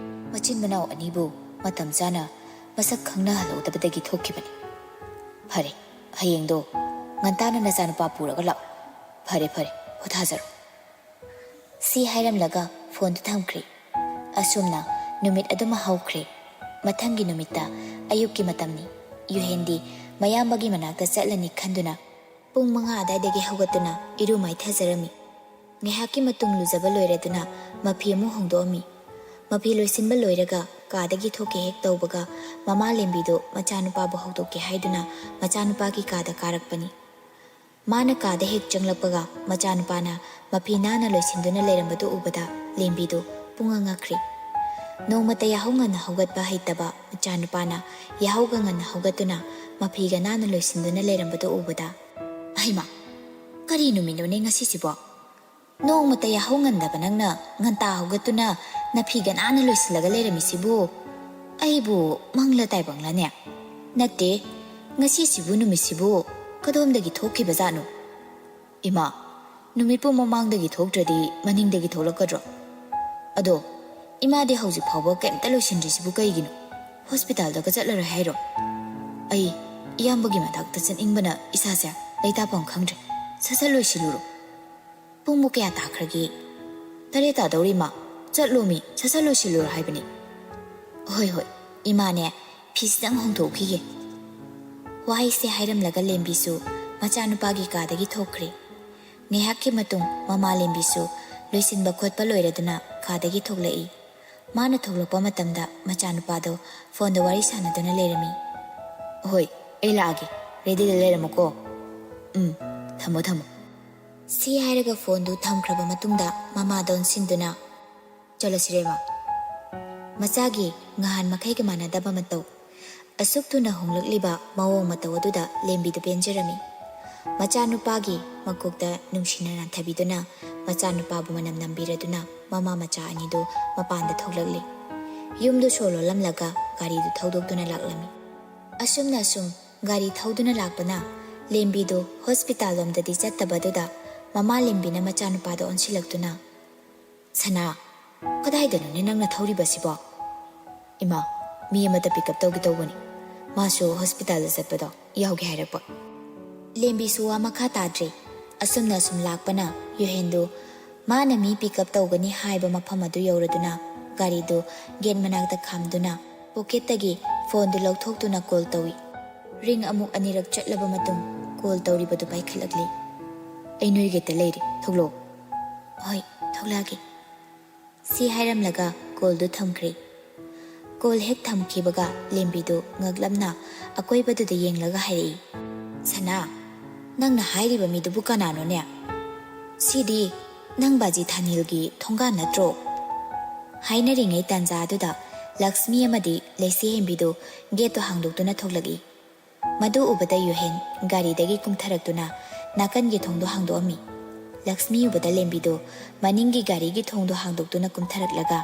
ꯃꯆꯤꯟ ꯃꯅꯥꯎ ꯑꯅꯤꯕꯨ ꯃꯇꯝ ꯆꯥꯅ ꯃꯁꯛ ꯈꯪꯅꯍꯜꯍꯧꯗꯕꯗꯒꯤ ꯊꯣꯛꯈꯤꯕꯅꯤ꯫ ꯐꯔꯦ, ꯍꯌꯦꯡꯗꯣ ꯉꯟꯇꯥꯅ ꯅꯆꯥꯅꯨꯄꯥ ꯄꯨꯔꯒ ꯂꯥꯛꯑꯣ꯫ ꯐꯔꯦ, ꯐꯔꯦ, ꯄꯣꯊꯥꯖꯔꯣ꯫" ꯁꯤ ꯍꯥꯏꯔꯝꯂꯒ ꯐꯣꯟꯗꯨ ꯊꯝꯈ꯭ꯔꯦ꯫ ꯑꯁꯨꯝꯅ ꯅꯨꯃꯤꯠ ꯑꯗꯨꯃ ꯍꯧꯈ꯭ꯔꯦ꯫ ꯃꯊꯪꯒꯤ ꯅꯨꯃꯤꯠꯇ ꯑꯌꯨꯛꯀꯤ ꯃꯇꯝꯅꯤ꯫ ꯌꯨꯍꯦꯟꯗꯤ ꯃꯌꯥꯝꯕꯒꯤ ꯃꯅꯥꯛꯇ ꯆꯠꯂꯅꯤ ꯈꯟꯗꯨꯅ ꯄꯨꯡ ꯃꯉꯥ ꯑꯗꯥꯏꯗꯒꯤ ꯍꯧꯒꯠꯇꯨꯅ ꯏꯔꯨ ꯃꯥꯏꯊꯖꯔꯝꯃꯤ꯫ ꯉꯥꯏꯍꯥꯛꯀꯤ ꯃꯇꯨꯡ ꯂꯨꯖꯕ ꯂꯣꯏꯔꯗꯨꯅ ꯃꯐꯤ ꯑꯃꯨꯛ ꯍꯣꯡꯗꯣꯛꯑꯝꯃꯤ꯫ ꯃꯐꯤ ꯂꯣꯏꯁꯤꯟꯕ ꯂꯣꯏꯔꯒ ꯀꯥꯗꯒꯤ ꯊꯣꯛꯀꯦ ꯍꯦꯛ ꯇꯧꯕꯒ ꯃꯃꯥ ꯂꯦꯝꯕꯤꯗꯨ ꯃꯆꯥꯅꯨꯄꯥꯕꯨ ꯍꯧꯗꯣꯛꯀꯦ ꯍꯥꯏꯗꯨꯅ ꯃꯆꯥꯅꯨꯄꯥꯒꯤ ꯀꯥꯗ ꯀꯥꯔꯛꯄꯅꯤ꯫ ꯃꯥꯅ ꯀꯥꯗ ꯍꯦꯛ ꯆꯪꯂꯛꯄꯒ ꯃꯆꯥꯅꯨꯄꯥꯅ ꯃꯐꯤ ꯅꯥꯟꯅ ꯂꯣꯏꯁꯤꯟꯗꯨꯅ ꯂꯩꯔꯝꯕꯗꯨ ꯎꯕꯗ ꯂꯦꯝꯕꯤꯗꯨ ꯄꯨꯡꯉꯛ ꯉꯛꯈ꯭ꯔꯤ꯫ ꯅꯣꯡꯃꯇ ꯌꯥꯍꯧ ꯉꯟꯅ ꯍꯧꯒꯠꯄ ꯍꯩꯇꯕ ꯃꯆꯥꯅꯨꯄꯥꯅ ꯌꯥꯍꯧꯒ ꯉꯟꯅ ꯍꯧꯒꯠꯇꯨꯅ ꯃꯐꯤꯒ ꯅꯥꯟꯅ ꯂꯣꯏꯁꯤꯟꯗꯨꯅ ꯂꯩꯔꯝꯕꯗꯨ ꯎꯕꯗ, "ꯍꯩꯃꯥ, ꯀꯔꯤ ꯅꯨꯃꯤꯠꯅꯣꯅꯦ ꯉꯁꯤꯁꯤꯕꯣ? ꯅꯣꯡꯃꯇ ꯌꯥꯍꯧ ꯉꯟꯗꯕ ꯅꯪꯅ ꯉꯟꯇꯥ ꯍꯧꯒꯠꯇꯨꯅ ꯅꯐꯤꯒ ꯅꯥꯟꯅ ꯂꯣꯏꯁꯤꯜꯂꯒ ꯂꯩꯔꯝꯃꯤꯁꯤꯕꯨ? ꯑꯩꯕꯨ ꯃꯪꯂ ꯇꯥꯏꯕꯪꯂꯅꯦ? ꯅꯠꯇꯦ, ꯉꯁꯤꯁꯤꯕꯨ ꯅꯨꯃꯤꯠꯁꯤꯕꯨ ꯀꯗꯣꯝꯗꯒꯤ ꯊꯣꯛꯈꯤꯕꯖꯥꯠꯅꯣ? ꯏꯃꯥ, ꯅꯨꯃꯤꯠꯄꯨ ꯃꯃꯥꯡꯗꯒꯤ ꯊꯣꯛꯇ꯭ꯔꯗꯤ ꯃꯅꯤꯡꯗꯒꯤ ꯊꯣꯛꯂꯛꯀꯗ꯭ꯔꯣ? ꯑꯗꯣ ꯏꯃꯥꯗꯤ ꯍꯧꯖꯤꯛ ꯐꯥꯎꯕ ꯀꯩꯝꯇ ꯂꯣꯏꯁꯤꯟꯗ꯭ꯔꯤꯁꯤꯕꯨ ꯀꯩꯒꯤꯅꯣ? ꯍꯣꯁꯄꯤꯇꯥꯜꯗꯒ ꯆꯠꯂꯔꯣꯏ ꯍꯥꯏꯔꯣ?" "ꯑꯩ ꯏꯌꯥꯝꯕꯒꯤ ꯃꯅꯥꯛꯇ ꯆꯠꯅꯤꯡꯕꯅ ꯏꯁꯥꯁꯦ ꯂꯩꯇꯥꯐꯝ ꯈꯪꯗ꯭ꯔꯦ꯫ ꯁꯠ ꯁꯠ ꯂꯣꯏꯁꯤꯜꯂꯨꯔꯣ꯫ ꯄꯨꯡꯕꯨ ꯀꯌꯥ ꯇꯥꯈ꯭ꯔꯒꯦ?" "ꯇꯔꯦꯠ ꯇꯥꯗꯧꯔꯦ ꯏꯃꯥ꯫ ꯆꯠꯂꯣꯃꯤ, ꯁꯠ ꯁꯠ ꯂꯣꯏꯁꯤꯜꯂꯨꯔꯣ ꯍꯥꯏꯕꯅꯤ꯫" "ꯍꯣꯏ ꯍꯣꯏ, ꯏꯃꯥꯅꯦ ꯐꯤꯁꯤꯗꯪ ꯍꯣꯡꯗꯣꯛꯈꯤꯒꯦ꯫" ꯋꯥꯍꯩꯁꯦ ꯍꯥꯏꯔꯝꯂꯒ ꯂꯦꯝꯕꯤꯁꯨ ꯃꯆꯥꯅꯨꯄꯥꯒꯤ ꯀꯥꯗꯒꯤ ꯊꯣꯛꯈ꯭ꯔꯦ꯫ ꯉꯥꯏꯍꯥꯛꯀꯤ ꯃꯇꯨꯡ ꯃꯃꯥ ꯂꯦꯝꯕꯤꯁꯨ ꯂꯣꯏꯁꯤꯟꯕ ꯈꯣꯠꯄ ꯂꯣꯏꯔꯗꯨꯅ ꯀꯥꯗꯒꯤ ꯊꯣꯛꯂꯛꯏ꯫ ꯃꯥꯅ ꯊꯣꯛꯂꯛꯄ ꯃꯇꯝꯗ ꯃꯆꯥꯅꯨꯄꯥꯗꯣ ꯐꯣꯟꯗ ꯋꯥꯔꯤ ꯁꯥꯟꯅꯗꯨꯅ ꯂꯩꯔꯝꯃꯤ꯫ "ꯍꯣꯏ, ꯑꯩ ꯂꯥꯛꯑꯒꯦ꯫ ꯔꯦꯗꯤꯗ ꯂꯩꯔꯝꯃꯨꯀꯣ꯫" "ꯎꯝ, ꯊꯝꯃꯣ, ꯊꯝꯃꯣ꯫" ꯁꯤ ꯍꯥꯏꯔꯒ ꯐꯣꯟꯗꯨ ꯊꯝꯈ꯭ꯔꯕ ꯃꯇꯨꯡꯗ ꯃꯃꯥꯗ ꯑꯣꯟꯁꯤꯟꯗꯨꯅ, "ꯆꯠꯂꯁꯤꯔꯦ, ꯏꯃꯥ?" ꯃꯆꯥꯒꯤ ꯉꯍꯥꯟ ꯃꯈꯩꯒ ꯃꯥꯟꯅꯗꯕ ꯃꯇꯧ, ꯑꯁꯨꯛ ꯊꯨꯅ ꯍꯣꯡꯂꯛꯂꯤꯕ ꯃꯑꯣꯡ ꯃꯇꯧ ꯑꯗꯨꯗ ꯂꯦꯝꯕꯤꯗꯨ ꯄꯦꯟꯖꯔꯝꯃꯤ꯫ ꯃꯆꯥꯅꯨꯄꯥꯒꯤ ꯃꯀꯣꯛꯇ ꯅꯨꯡꯁꯤꯅ ꯅꯥꯟꯊꯕꯤꯗꯨꯅ ꯃꯆꯥꯅꯨꯄꯥꯕꯨ ꯃꯅꯝ ꯅꯝꯕꯤꯔꯗꯨꯅ ꯃꯃꯥ ꯃꯆꯥ ꯑꯅꯤꯗꯨ ꯃꯄꯥꯟꯗ ꯊꯣꯛꯂꯛꯂꯤ꯫ ꯌꯨꯝꯗꯨ ꯁꯣ ꯂꯣꯜꯂꯝꯂꯒ ꯒꯥꯔꯤꯗꯨ ꯊꯧꯗꯣꯛꯇꯨꯅ ꯂꯥꯛꯂꯝꯃꯤ꯫ ꯑꯁꯨꯝꯅ ꯑꯁꯨꯝ ꯒꯥꯔꯤ ꯊꯧꯗꯨꯅ ꯂꯥꯛꯄꯅ ꯂꯦꯝꯕꯤꯗꯨ ꯍꯣꯁꯄꯤꯇꯥꯜ ꯂꯣꯝꯗꯗꯤ ꯆꯠꯇꯕꯗꯨꯗ ꯃꯃꯥ ꯂꯦꯝꯕꯤꯅ ꯃꯆꯥꯅꯨꯄꯥꯗ ꯑꯣꯟꯁꯤꯜꯂꯛꯇꯨꯅ, "ꯁꯅꯥ, ꯀꯗꯥꯏꯗꯅꯣꯅꯦ ꯅꯪꯅ ꯊꯧꯔꯤꯕꯁꯤꯕꯣ?" "ꯏꯃꯥ, ꯃꯤ ꯑꯃꯇ ꯄꯤꯛ ꯑꯞ ꯇꯧꯒꯦ ꯇꯧꯕꯅꯤ꯫ ꯃꯥꯁꯨ ꯍꯣꯁꯄꯤꯇꯥꯜꯗ ꯆꯠꯄꯗꯣ ꯌꯥꯎꯒꯦ ꯍꯥꯏꯔꯛꯄ꯫" ꯂꯦꯝꯕꯤꯁꯨ ꯋꯥ ꯃꯈꯥ ꯇꯥꯗ꯭ꯔꯦ꯫ ꯑꯁꯨꯝꯅ ꯑꯁꯨꯝ ꯂꯥꯛꯄꯅ ꯌꯨꯍꯦꯟꯗꯨ ꯃꯥꯅ ꯃꯤ ꯄꯤꯛ ꯑꯞ ꯇꯧꯒꯅꯤ ꯍꯥꯏꯕ ꯃꯐꯝ ꯑꯗꯨ ꯌꯧꯔꯗꯨꯅ ꯒꯥꯔꯤꯗꯨ ꯒꯦꯠ ꯃꯅꯥꯛꯇ ꯈꯥꯝꯗꯨꯅ ꯄꯣꯀꯦꯠꯇꯒꯤ ꯐꯣꯟꯗꯨ ꯂꯧꯊꯣꯛꯇꯨꯅ ꯀꯣꯜ ꯇꯧꯏ꯫ ꯔꯤꯡ ꯑꯃꯨꯛ ꯑꯅꯤꯔꯛ ꯆꯠꯂꯕ ꯃꯇꯨꯡ ꯀꯣꯜ ꯇꯧꯔꯤꯕꯗꯨ ꯄꯥꯏꯈꯠꯂꯛꯂꯤ꯫ "ꯑꯩ ꯅꯣꯏ ꯒꯦꯠꯇ ꯂꯩꯔꯦ, ꯊꯣꯛꯂꯛꯑꯣ꯫" "ꯍꯣꯏ, ꯊꯣꯛꯂꯛꯑꯒꯦ꯫" ꯁꯤ ꯍꯥꯏꯔꯝꯂꯒ ꯀꯣꯜꯗꯨ ꯊꯝꯈ꯭ꯔꯦ꯫ ꯀꯣꯜ ꯍꯦꯛ ꯊꯝꯈꯤꯕꯒ ꯂꯦꯝꯕꯤꯗꯨ ꯉꯛꯂꯞꯅ ꯑꯀꯣꯏꯕꯗꯨꯗ ꯌꯦꯡꯂꯒ ꯍꯥꯏꯔꯛꯏ, "ꯁꯅꯥ, ꯅꯪꯅ ꯍꯥꯏꯔꯤꯕ ꯃꯤꯗꯨꯕꯨ ꯀꯅꯥꯅꯣꯅꯦ? ꯁꯤꯗꯤ ꯅꯪ ꯕꯥꯖꯤ ꯊꯥꯅꯤꯜꯒꯤ ꯊꯣꯡꯒꯥꯟ ꯅꯠꯇ꯭ꯔꯣ?" ꯍꯥꯏꯅꯔꯤꯉꯩ ꯇꯥꯟꯖꯥꯗꯨꯗ ꯂꯛꯁꯃꯤ ꯑꯃꯗꯤ ꯂꯩꯁꯤ ꯍꯦꯟꯕꯤꯗꯨ ꯒꯦꯠꯇꯨ ꯍꯥꯡꯗꯣꯛꯇꯨꯅ ꯊꯣꯛꯂꯛꯏ꯫ ꯃꯗꯨ ꯎꯕꯗ ꯌꯨꯍꯦꯟ ꯒꯥꯔꯤꯗꯒꯤ ꯀꯨꯝꯊꯔꯛꯇꯨꯅ ꯅꯥꯀꯟꯒꯤ ꯊꯣꯡꯗꯣ ꯍꯥꯡꯗꯣꯛꯑꯝꯃꯤ꯫ ꯂꯛꯁꯃꯤ ꯎꯕꯗ ꯂꯦꯝꯕꯤꯗꯨ ꯃꯅꯤꯡꯒꯤ ꯒꯥꯔꯤꯒꯤ ꯊꯣꯡꯗꯣ ꯍꯥꯡꯗꯣꯛꯇꯨꯅ ꯀꯨꯝꯊꯔꯛꯂꯒ,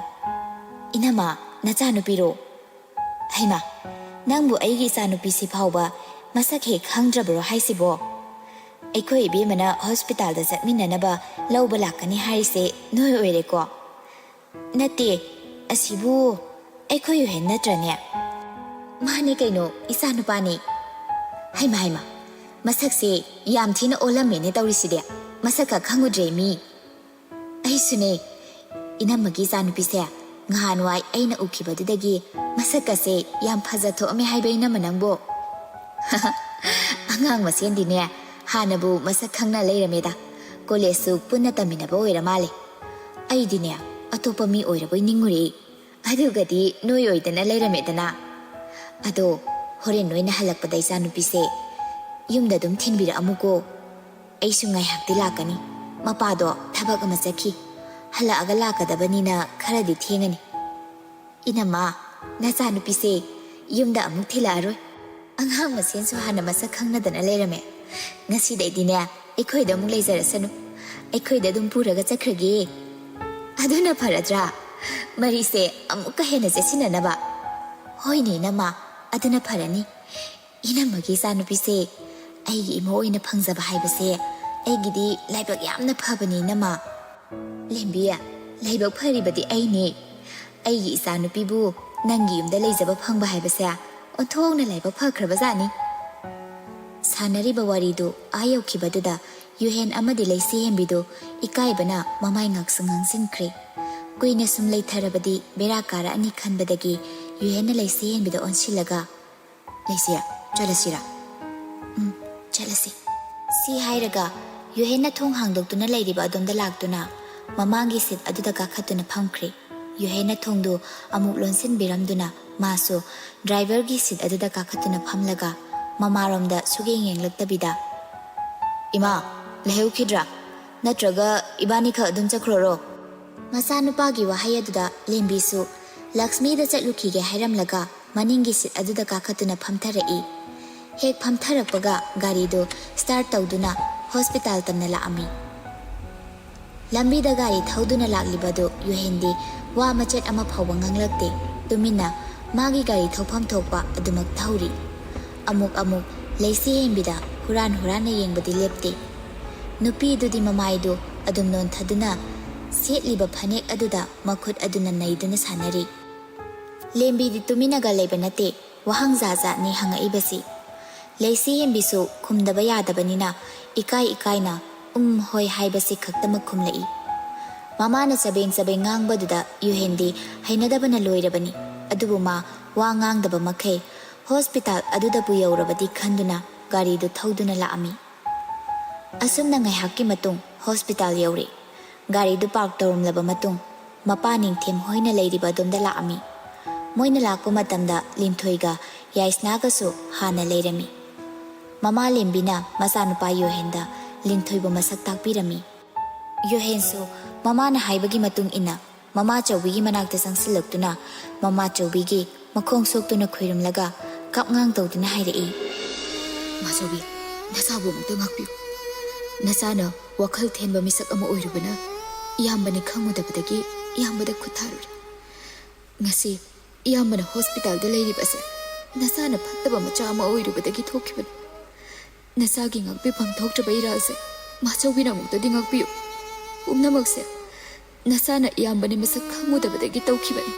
"ꯏꯅꯝꯃ, ꯅꯆꯥꯅꯨꯄꯤꯔꯣ?" "ꯍꯩꯃꯥ, ꯅꯪꯕꯨ ꯑꯩꯒꯤ ꯏꯆꯥꯅꯨꯄꯤꯁꯤ ꯐꯥꯎꯕ ꯃꯁꯛ ꯍꯦꯛ ꯈꯪꯗ꯭ꯔꯕ꯭ꯔꯣ ꯍꯥꯏꯁꯤꯕꯣ? ꯑꯩꯈꯣꯏ ꯏꯕꯦꯝꯃꯅ ꯍꯣꯁꯄꯤꯇꯥꯜꯗ ꯆꯠꯃꯤꯟꯅꯅꯕ ꯂꯧꯕ ꯂꯥꯛꯀꯅꯤ ꯍꯥꯏꯔꯤꯁꯦ ꯅꯣꯏ ꯑꯣꯏꯔꯦꯀꯣ?" "ꯅꯠꯇꯦ, ꯑꯁꯤꯕꯨ ꯑꯩꯈꯣꯏ ꯌꯨꯍꯦꯟ ꯅꯠꯇ꯭ꯔꯅꯦ?" "ꯃꯥꯅꯦ ꯀꯩꯅꯣ, ꯏꯆꯥꯅꯨꯄꯥꯅꯦ꯫" "ꯍꯩꯃꯥ, ꯍꯩꯃꯥ, ꯃꯁꯛꯁꯦ ꯌꯥꯝ ꯊꯤꯅ ꯑꯣꯜꯂꯝꯃꯦꯅꯦ ꯇꯧꯔꯤꯁꯤꯗꯤ꯫ ꯃꯁꯛꯀ ꯈꯪꯉꯨꯗ꯭ꯔꯦ ꯃꯤ꯫" "ꯑꯩꯁꯨꯅꯦ, ꯏꯅꯝꯃꯒꯤ ꯏꯆꯥꯅꯨꯄꯤꯁꯦ ꯉꯍꯥꯟꯋꯥꯏ ꯑꯩꯅ ꯎꯈꯤꯕꯗꯨꯗꯒꯤ ꯃꯁꯛꯀꯁꯦ ꯌꯥꯝ ꯐꯖ ꯊꯣꯛꯑꯝꯃꯦ ꯍꯥꯏꯕ ꯏꯅꯝꯃ ꯅꯪꯕꯣ꯫" "ꯑꯉꯥꯡ ꯃꯁꯦꯟꯗꯤꯅꯦ ꯍꯥꯟꯅꯕꯨ ꯃꯁꯛ ꯈꯪꯅ ꯂꯩꯔꯝꯃꯦꯗ꯫ ꯀꯣꯂꯦꯖꯁꯨ ꯄꯨꯟꯅ ꯇꯝꯃꯤꯟꯅꯕ ꯑꯣꯏꯔ ꯃꯥꯜꯂꯦ꯫ ꯑꯩꯗꯤꯅꯦ ꯑꯇꯣꯞꯄ ꯃꯤ ꯑꯣꯏꯔꯕꯣꯏ ꯅꯤꯡꯉꯨꯔꯦ꯫ ꯑꯗꯨꯒꯗꯤ ꯅꯣꯏ ꯑꯣꯏꯗꯅ ꯂꯩꯔꯝꯃꯦꯗꯅ꯫ ꯑꯗꯣ ꯍꯣꯔꯦꯟ ꯅꯣꯏꯅ ꯍꯜꯂꯛꯄꯗ ꯏꯆꯥꯅꯨꯄꯤꯁꯦ ꯌꯨꯝꯗ ꯑꯗꯨꯝ ꯊꯤꯟꯕꯤꯔꯛꯑꯝꯃꯨꯀꯣ꯫ ꯑꯩꯁꯨ ꯉꯥꯏꯍꯥꯛꯇꯤ ꯂꯥꯛꯀꯅꯤ꯫ ꯃꯄꯥꯗꯣ ꯊꯕꯛ ꯑꯃ ꯆꯠꯈꯤ꯫ ꯍꯜꯂꯛꯑꯒ ꯂꯥꯛꯀꯗꯕꯅꯤꯅ ꯈꯔꯗꯤ ꯊꯦꯡꯉꯅꯤ꯫" "ꯏꯅꯝꯃ, ꯅꯆꯥꯅꯨꯄꯤꯁꯦ ꯌꯨꯝꯗ ꯑꯃꯨꯛ ꯊꯤꯜꯂꯛꯑꯔꯣꯏ꯫ ꯑꯉꯥꯡ ꯃꯁꯦꯟꯁꯨ ꯍꯥꯟꯅ ꯃꯁꯛ ꯈꯪꯅꯗꯅ ꯂꯩꯔꯝꯃꯦ꯫ ꯉꯁꯤꯗꯩꯗꯤꯅꯦ ꯑꯩꯈꯣꯏꯗ ꯑꯃꯨꯛ ꯂꯩꯖꯔꯁꯅꯨ꯫ ꯑꯩꯈꯣꯏꯗ ꯑꯗꯨꯝ ꯄꯨꯔꯒ ꯆꯠꯈ꯭ꯔꯒꯦ꯫ ꯑꯗꯨꯅ ꯐꯔꯗ꯭ꯔꯥ? ꯃꯔꯤꯁꯦ ꯑꯃꯨꯛꯀ ꯍꯦꯟꯅ ꯆꯦꯠꯁꯤꯟꯅꯅꯕ꯫" "ꯍꯣꯏꯅꯦ ꯏꯅꯝꯃ, ꯑꯗꯨꯅ ꯐꯔꯅꯤ꯫ ꯏꯅꯝꯃꯒꯤ ꯏꯆꯥꯅꯨꯄꯤꯁꯦ ꯑꯩꯒꯤ ꯏꯃꯧ ꯑꯣꯏꯅ ꯐꯪꯖꯕ ꯍꯥꯏꯕꯁꯦ ꯑꯩꯒꯤꯗꯤ ꯂꯥꯏꯕꯛ ꯌꯥꯝꯅ ꯐꯕꯅꯤ ꯏꯅꯝꯃ꯫" "ꯂꯦꯝꯕꯤ, ꯂꯥꯏꯕꯛ ꯐꯔꯤꯕꯗꯤ ꯑꯩꯅꯦ꯫ ꯑꯩꯒꯤ ꯏꯆꯥꯅꯨꯄꯤꯕꯨ ꯅꯪꯒꯤ ꯌꯨꯝꯗ ꯂꯩꯖꯕ ꯐꯪꯕ ꯍꯥꯏꯕꯁꯦ ꯑꯣꯟꯊꯣꯛꯅ ꯂꯥꯏꯕꯛ ꯐꯈ꯭ꯔꯕꯖꯥꯠꯅꯤ꯫" ꯁꯥꯟꯅꯔꯤꯕ ꯋꯥꯔꯤꯗꯨ ꯑꯥ ꯌꯧꯈꯤꯕꯗꯨꯗ ꯌꯨꯍꯦꯟ ꯑꯃꯗꯤ ꯂꯩꯁꯤ ꯍꯦꯟꯕꯤꯗꯨ ꯏꯀꯥꯏꯕꯅ ꯃꯃꯥꯏ ꯉꯥꯛꯁꯪ ꯉꯥꯡꯁꯤꯟꯈ꯭ꯔꯦ꯫ ꯀꯨꯏꯅ ꯁꯨꯝ ꯂꯩꯊꯔꯕꯗꯤ ꯕꯦꯔꯥ ꯀꯥꯔꯛꯑꯅꯤ ꯈꯟꯕꯗꯒꯤ ꯌꯨꯍꯦꯟꯅ ꯂꯩꯁꯤ ꯍꯦꯟꯕꯤꯗ ꯑꯣꯟꯁꯤꯜꯂꯒ, "ꯂꯩꯁꯤ, ꯆꯠꯂꯁꯤꯔꯥ?" "ꯎꯝ, ꯆꯠꯂꯁꯤ꯫ ꯁꯤ ꯍꯥꯏꯔꯒ ꯌꯨꯍꯦꯟꯅ ꯊꯣꯡ ꯍꯥꯡꯗꯣꯛꯇꯨꯅ ꯂꯩꯔꯤꯕ ꯑꯗꯣꯝꯗ ꯂꯥꯛꯇꯨꯅ ꯃꯃꯥꯡꯒꯤ ꯁꯤꯠ ꯑꯗꯨꯗ ꯀꯥꯈꯠꯇꯨꯅ ꯐꯝꯈ꯭ꯔꯦ꯫ ꯌꯨꯍꯦꯟꯅ ꯊꯣꯡꯗꯨ ꯑꯃꯨꯛ ꯂꯣꯟꯁꯤꯟꯕꯤꯔꯝꯗꯨꯅ ꯃꯥꯁꯨ ꯗ꯭ꯔꯥꯏꯚꯔꯒꯤ ꯁꯤꯠ ꯑꯗꯨꯗ ꯀꯥꯈꯠꯇꯨꯅ ꯐꯝꯂꯒ ꯃꯃꯥꯔꯣꯝꯗ ꯁꯨꯛꯌꯦꯡ ꯌꯦꯡꯂꯛꯇꯕꯤꯗ, "ꯏꯃꯥ, ꯂꯩꯍꯧꯈꯤꯗ꯭ꯔꯥ? ꯅꯠꯇ꯭ꯔꯒ ꯏꯕꯥꯅꯤꯈꯛ ꯑꯗꯨꯝ ꯆꯠꯈ꯭ꯔꯣꯔꯣ?" ꯃꯆꯥꯅꯨꯄꯥꯒꯤ ꯋꯥꯍꯩ ꯑꯗꯨꯗ ꯂꯦꯝꯕꯤꯁꯨ ꯂꯛꯁꯃꯤꯗ ꯆꯠꯂꯨꯈꯤꯒꯦ ꯍꯥꯏꯔꯝꯂꯒ ꯃꯅꯤꯡꯒꯤ ꯁꯤꯠ ꯑꯗꯨꯗ ꯀꯥꯈꯠꯇꯨꯅ ꯐꯝꯊꯔꯛꯏ꯫ ꯍꯦꯛ ꯐꯝꯊꯔꯛꯄꯒ ꯒꯥꯔꯤꯗꯨ ꯁ꯭ꯇꯥꯔꯠ ꯇꯧꯗꯨꯅ ꯍꯣꯁꯄꯤꯇꯥꯜ ꯇꯝꯅ ꯂꯥꯛꯑꯝꯃꯤ꯫ ꯂꯝꯕꯤꯗ ꯒꯥꯔꯤ ꯊꯧꯗꯨꯅ ꯂꯥꯛꯂꯤꯕꯗꯨ ꯌꯨꯍꯦꯟꯗꯤ ꯋꯥ ꯃꯆꯦꯠ ꯑꯃ ꯐꯥꯎꯕ ꯉꯥꯡꯂꯛꯇꯦ꯫ ꯇꯨꯃꯤꯟꯅ ꯃꯥꯒꯤ ꯒꯥꯔꯤ ꯊꯧꯐꯝ ꯊꯣꯛꯄ ꯑꯗꯨꯃꯛ ꯊꯧꯔꯤ꯫ ꯑꯃꯨꯛ ꯑꯃꯨꯛ ꯂꯩꯁꯤ ꯍꯦꯟꯕꯤꯗ ꯍꯨꯔꯥꯟ ꯍꯨꯔꯥꯟꯅ ꯌꯦꯡꯕꯗꯤ ꯂꯦꯞꯇꯦ꯫ ꯅꯨꯄꯤꯗꯨꯗꯤ ꯃꯃꯥꯏꯗꯨ ꯑꯗꯨꯝ ꯅꯣꯟꯊꯗꯨꯅ ꯁꯦꯠꯂꯤꯕ ꯐꯅꯦꯛ ꯑꯗꯨꯗ ꯃꯈꯨꯠ ꯑꯗꯨꯅ ꯅꯩꯗꯨꯅ ꯁꯥꯟꯅꯔꯤ꯫ ꯂꯦꯝꯕꯤꯗꯤ ꯇꯨꯃꯤꯟꯅꯒ ꯂꯩꯕ ꯅꯠꯇꯦ, ꯋꯥꯍꯪ ꯖꯥꯠ ꯖꯥꯠꯅꯤ ꯍꯪꯉꯛꯏꯕꯁꯤ꯫ ꯂꯩꯁꯤ ꯍꯦꯟꯕꯤꯁꯨ ꯈꯨꯝꯗꯕ ꯌꯥꯗꯕꯅꯤꯅ ꯏꯀꯥꯏ ꯏꯀꯥꯏꯅ "ꯎꯝ, ꯍꯣꯏ" ꯍꯥꯏꯕꯁꯤ ꯈꯛꯇꯃꯛ ꯈꯨꯝꯂꯛꯏ꯫ ꯃꯃꯥꯅ ꯆꯕꯦꯡ ꯆꯕꯦꯡ ꯉꯥꯡꯕꯗꯨꯗ ꯌꯨꯍꯦꯟꯗꯤ ꯍꯩꯅꯗꯕꯅ ꯂꯣꯏꯔꯕꯅꯤ꯫ ꯑꯗꯨꯕꯨ ꯃꯥ ꯋꯥ ꯉꯥꯡꯗꯕ ꯃꯈꯩ ꯍꯣꯁꯄꯤꯇꯥꯜ ꯑꯗꯨꯗꯕꯨ ꯌꯧꯔꯕꯗꯤ ꯈꯟꯗꯨꯅ ꯒꯥꯔꯤꯗꯨ ꯊꯧꯗꯨꯅ ꯂꯥꯛꯑꯝꯃꯤ꯫ ꯑꯁꯨꯝꯅ ꯉꯥꯏꯍꯥꯛꯀꯤ ꯃꯇꯨꯡ ꯍꯣꯁꯄꯤꯇꯥꯜ ꯌꯧꯔꯦ꯫ ꯒꯥꯔꯤꯗꯨ ꯄꯥꯔꯛ ꯇꯧꯔꯝꯂꯕ ꯃꯇꯨꯡ ꯃꯄꯥ ꯅꯤꯡꯊꯦꯝ ꯍꯣꯏꯅ ꯂꯩꯔꯤꯕ ꯑꯗꯣꯝꯗ ꯂꯥꯛꯑꯝꯃꯤ꯫ ꯃꯣꯏꯅ ꯂꯥꯛꯄ ꯃꯇꯝꯗ ꯂꯤꯟꯊꯣꯏꯒ ꯌꯥꯏꯁꯅꯥꯒꯁꯨ ꯍꯥꯟꯅ ꯂꯩꯔꯝꯃꯤ꯫ ꯃꯃꯥ ꯂꯦꯝꯕꯤꯅ ꯃꯆꯥꯅꯨꯄꯥ ꯌꯣꯍꯦꯟꯗ ꯂꯤꯟꯊꯣꯏꯕꯨ ꯃꯁꯛ ꯇꯥꯛꯄꯤꯔꯝꯃꯤ꯫ ꯌꯣꯍꯦꯟꯁꯨ ꯃꯃꯥꯅ ꯍꯥꯏꯕꯒꯤ ꯃꯇꯨꯡ ꯏꯟꯅ ꯃꯃꯥ ꯆꯧꯕꯤꯒꯤ ꯃꯅꯥꯛꯇ ꯆꯪꯁꯤꯜꯂꯛꯇꯨꯅ ꯃꯃꯥ ꯆꯧꯕꯤꯒꯤ ꯃꯈꯣꯡ ꯁꯣꯛꯇꯨꯅ ꯈꯨꯏꯔꯨꯝꯂꯒ ꯀꯞꯉꯥꯡ ꯇꯧꯗꯨꯅ ꯍꯥꯏꯔꯛꯏ, "ꯃꯥꯆꯧꯕꯤ, ꯅꯆꯥꯕꯨ ꯑꯃꯨꯛꯇ ꯉꯥꯛꯄꯤꯌꯨ꯫ ꯅꯆꯥꯅ ꯋꯥꯈꯜ ꯊꯦꯟꯕ ꯃꯤꯁꯛ ꯑꯃ ꯑꯣꯏꯔꯨꯕꯅ ꯏꯌꯥꯝꯕꯅꯤ ꯈꯪꯉꯨꯗꯕꯗꯒꯤ ꯏꯌꯥꯝꯕꯗ ꯈꯨꯠ ꯊꯥꯔꯨꯔꯦ꯫ ꯉꯁꯤ ꯏꯌꯥꯝꯕꯅ ꯍꯣꯁꯄꯤꯇꯥꯜꯗ ꯂꯩꯔꯤꯕꯁꯦ ꯅꯆꯥꯅ ꯐꯠꯇꯕ ꯃꯆꯥ ꯑꯃ ꯑꯣꯏꯔꯨꯕꯗꯒꯤ ꯊꯣꯛꯈꯤꯕꯅꯤ꯫ ꯅꯆꯥꯒꯤ ꯉꯥꯛꯄꯤꯐꯝ ꯊꯣꯛꯇ꯭ꯔꯕ ꯏꯔꯥꯜꯁꯦ ꯃꯥꯆꯧꯕꯤꯅ ꯑꯃꯨꯛꯇꯗꯤ ꯉꯥꯛꯄꯤꯌꯨ꯫ ꯄꯨꯝꯅꯃꯛꯁꯦ ꯅꯆꯥꯅ ꯏꯌꯥꯝꯕꯅꯤ ꯃꯁꯛ ꯈꯪꯉꯨꯗꯕꯗꯒꯤ ꯇꯧꯈꯤꯕꯅꯤ꯫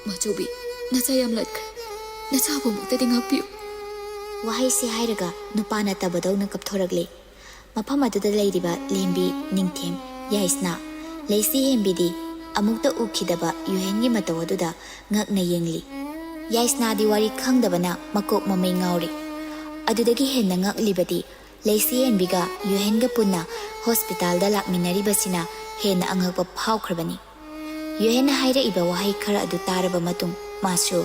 ꯃꯥꯆꯧꯕꯤ, ꯅꯆꯥ ꯌꯥꯝꯂꯠꯈ꯭ꯔꯦ꯫ ꯅꯆꯥꯕꯨ ꯑꯃꯨꯛꯇꯗꯤ ꯉꯥꯛꯄꯤꯌꯨ꯫" ꯋꯥꯍꯩꯁꯤ ꯍꯥꯏꯔꯒ ꯅꯨꯄꯥ ꯅꯠꯇꯕꯗꯧꯅ ꯀꯞꯊꯣꯔꯛꯂꯦ꯫ ꯃꯐꯝ ꯑꯗꯨꯗ ꯂꯩꯔꯤꯕ ꯂꯦꯝꯕꯤ, ꯅꯤꯡꯊꯦꯝ, ꯌꯥꯏꯁꯅꯥ, ꯂꯩꯁꯤ ꯍꯦꯟꯕꯤꯗꯤ ꯑꯃꯨꯛꯇ ꯎꯈꯤꯗꯕ ꯌꯨꯍꯦꯟꯒꯤ ꯃꯇꯧ ꯑꯗꯨꯗ ꯉꯛꯅ ꯌꯦꯡꯂꯤ꯫ ꯌꯥꯏꯁꯅꯥꯗꯤ ꯋꯥꯔꯤ ꯈꯪꯗꯕꯅ ꯃꯀꯣꯛ ꯃꯃꯩ ꯉꯥꯎꯔꯤ꯫ ꯑꯗꯨꯗꯒꯤ ꯍꯦꯟꯅ ꯉꯛꯂꯤꯕꯗꯤ ꯂꯩꯁꯤ ꯍꯦꯟꯕꯤꯒ ꯌꯨꯍꯦꯟꯒ ꯄꯨꯟꯅ ꯍꯣꯁꯄꯤꯇꯥꯜꯗ ꯂꯥꯛꯃꯤꯟꯅꯔꯤꯕꯁꯤꯅ ꯍꯦꯟꯅ ꯑꯉꯛꯄ ꯐꯥꯎꯈ꯭ꯔꯕꯅꯤ꯫ ꯌꯨꯍꯦꯟꯅ ꯍꯥꯏꯔꯛꯏꯕ ꯋꯥꯍꯩ ꯈꯔ ꯑꯗꯨ ꯇꯥꯔꯕ ꯃꯇꯨꯡ ꯃꯥꯁꯨ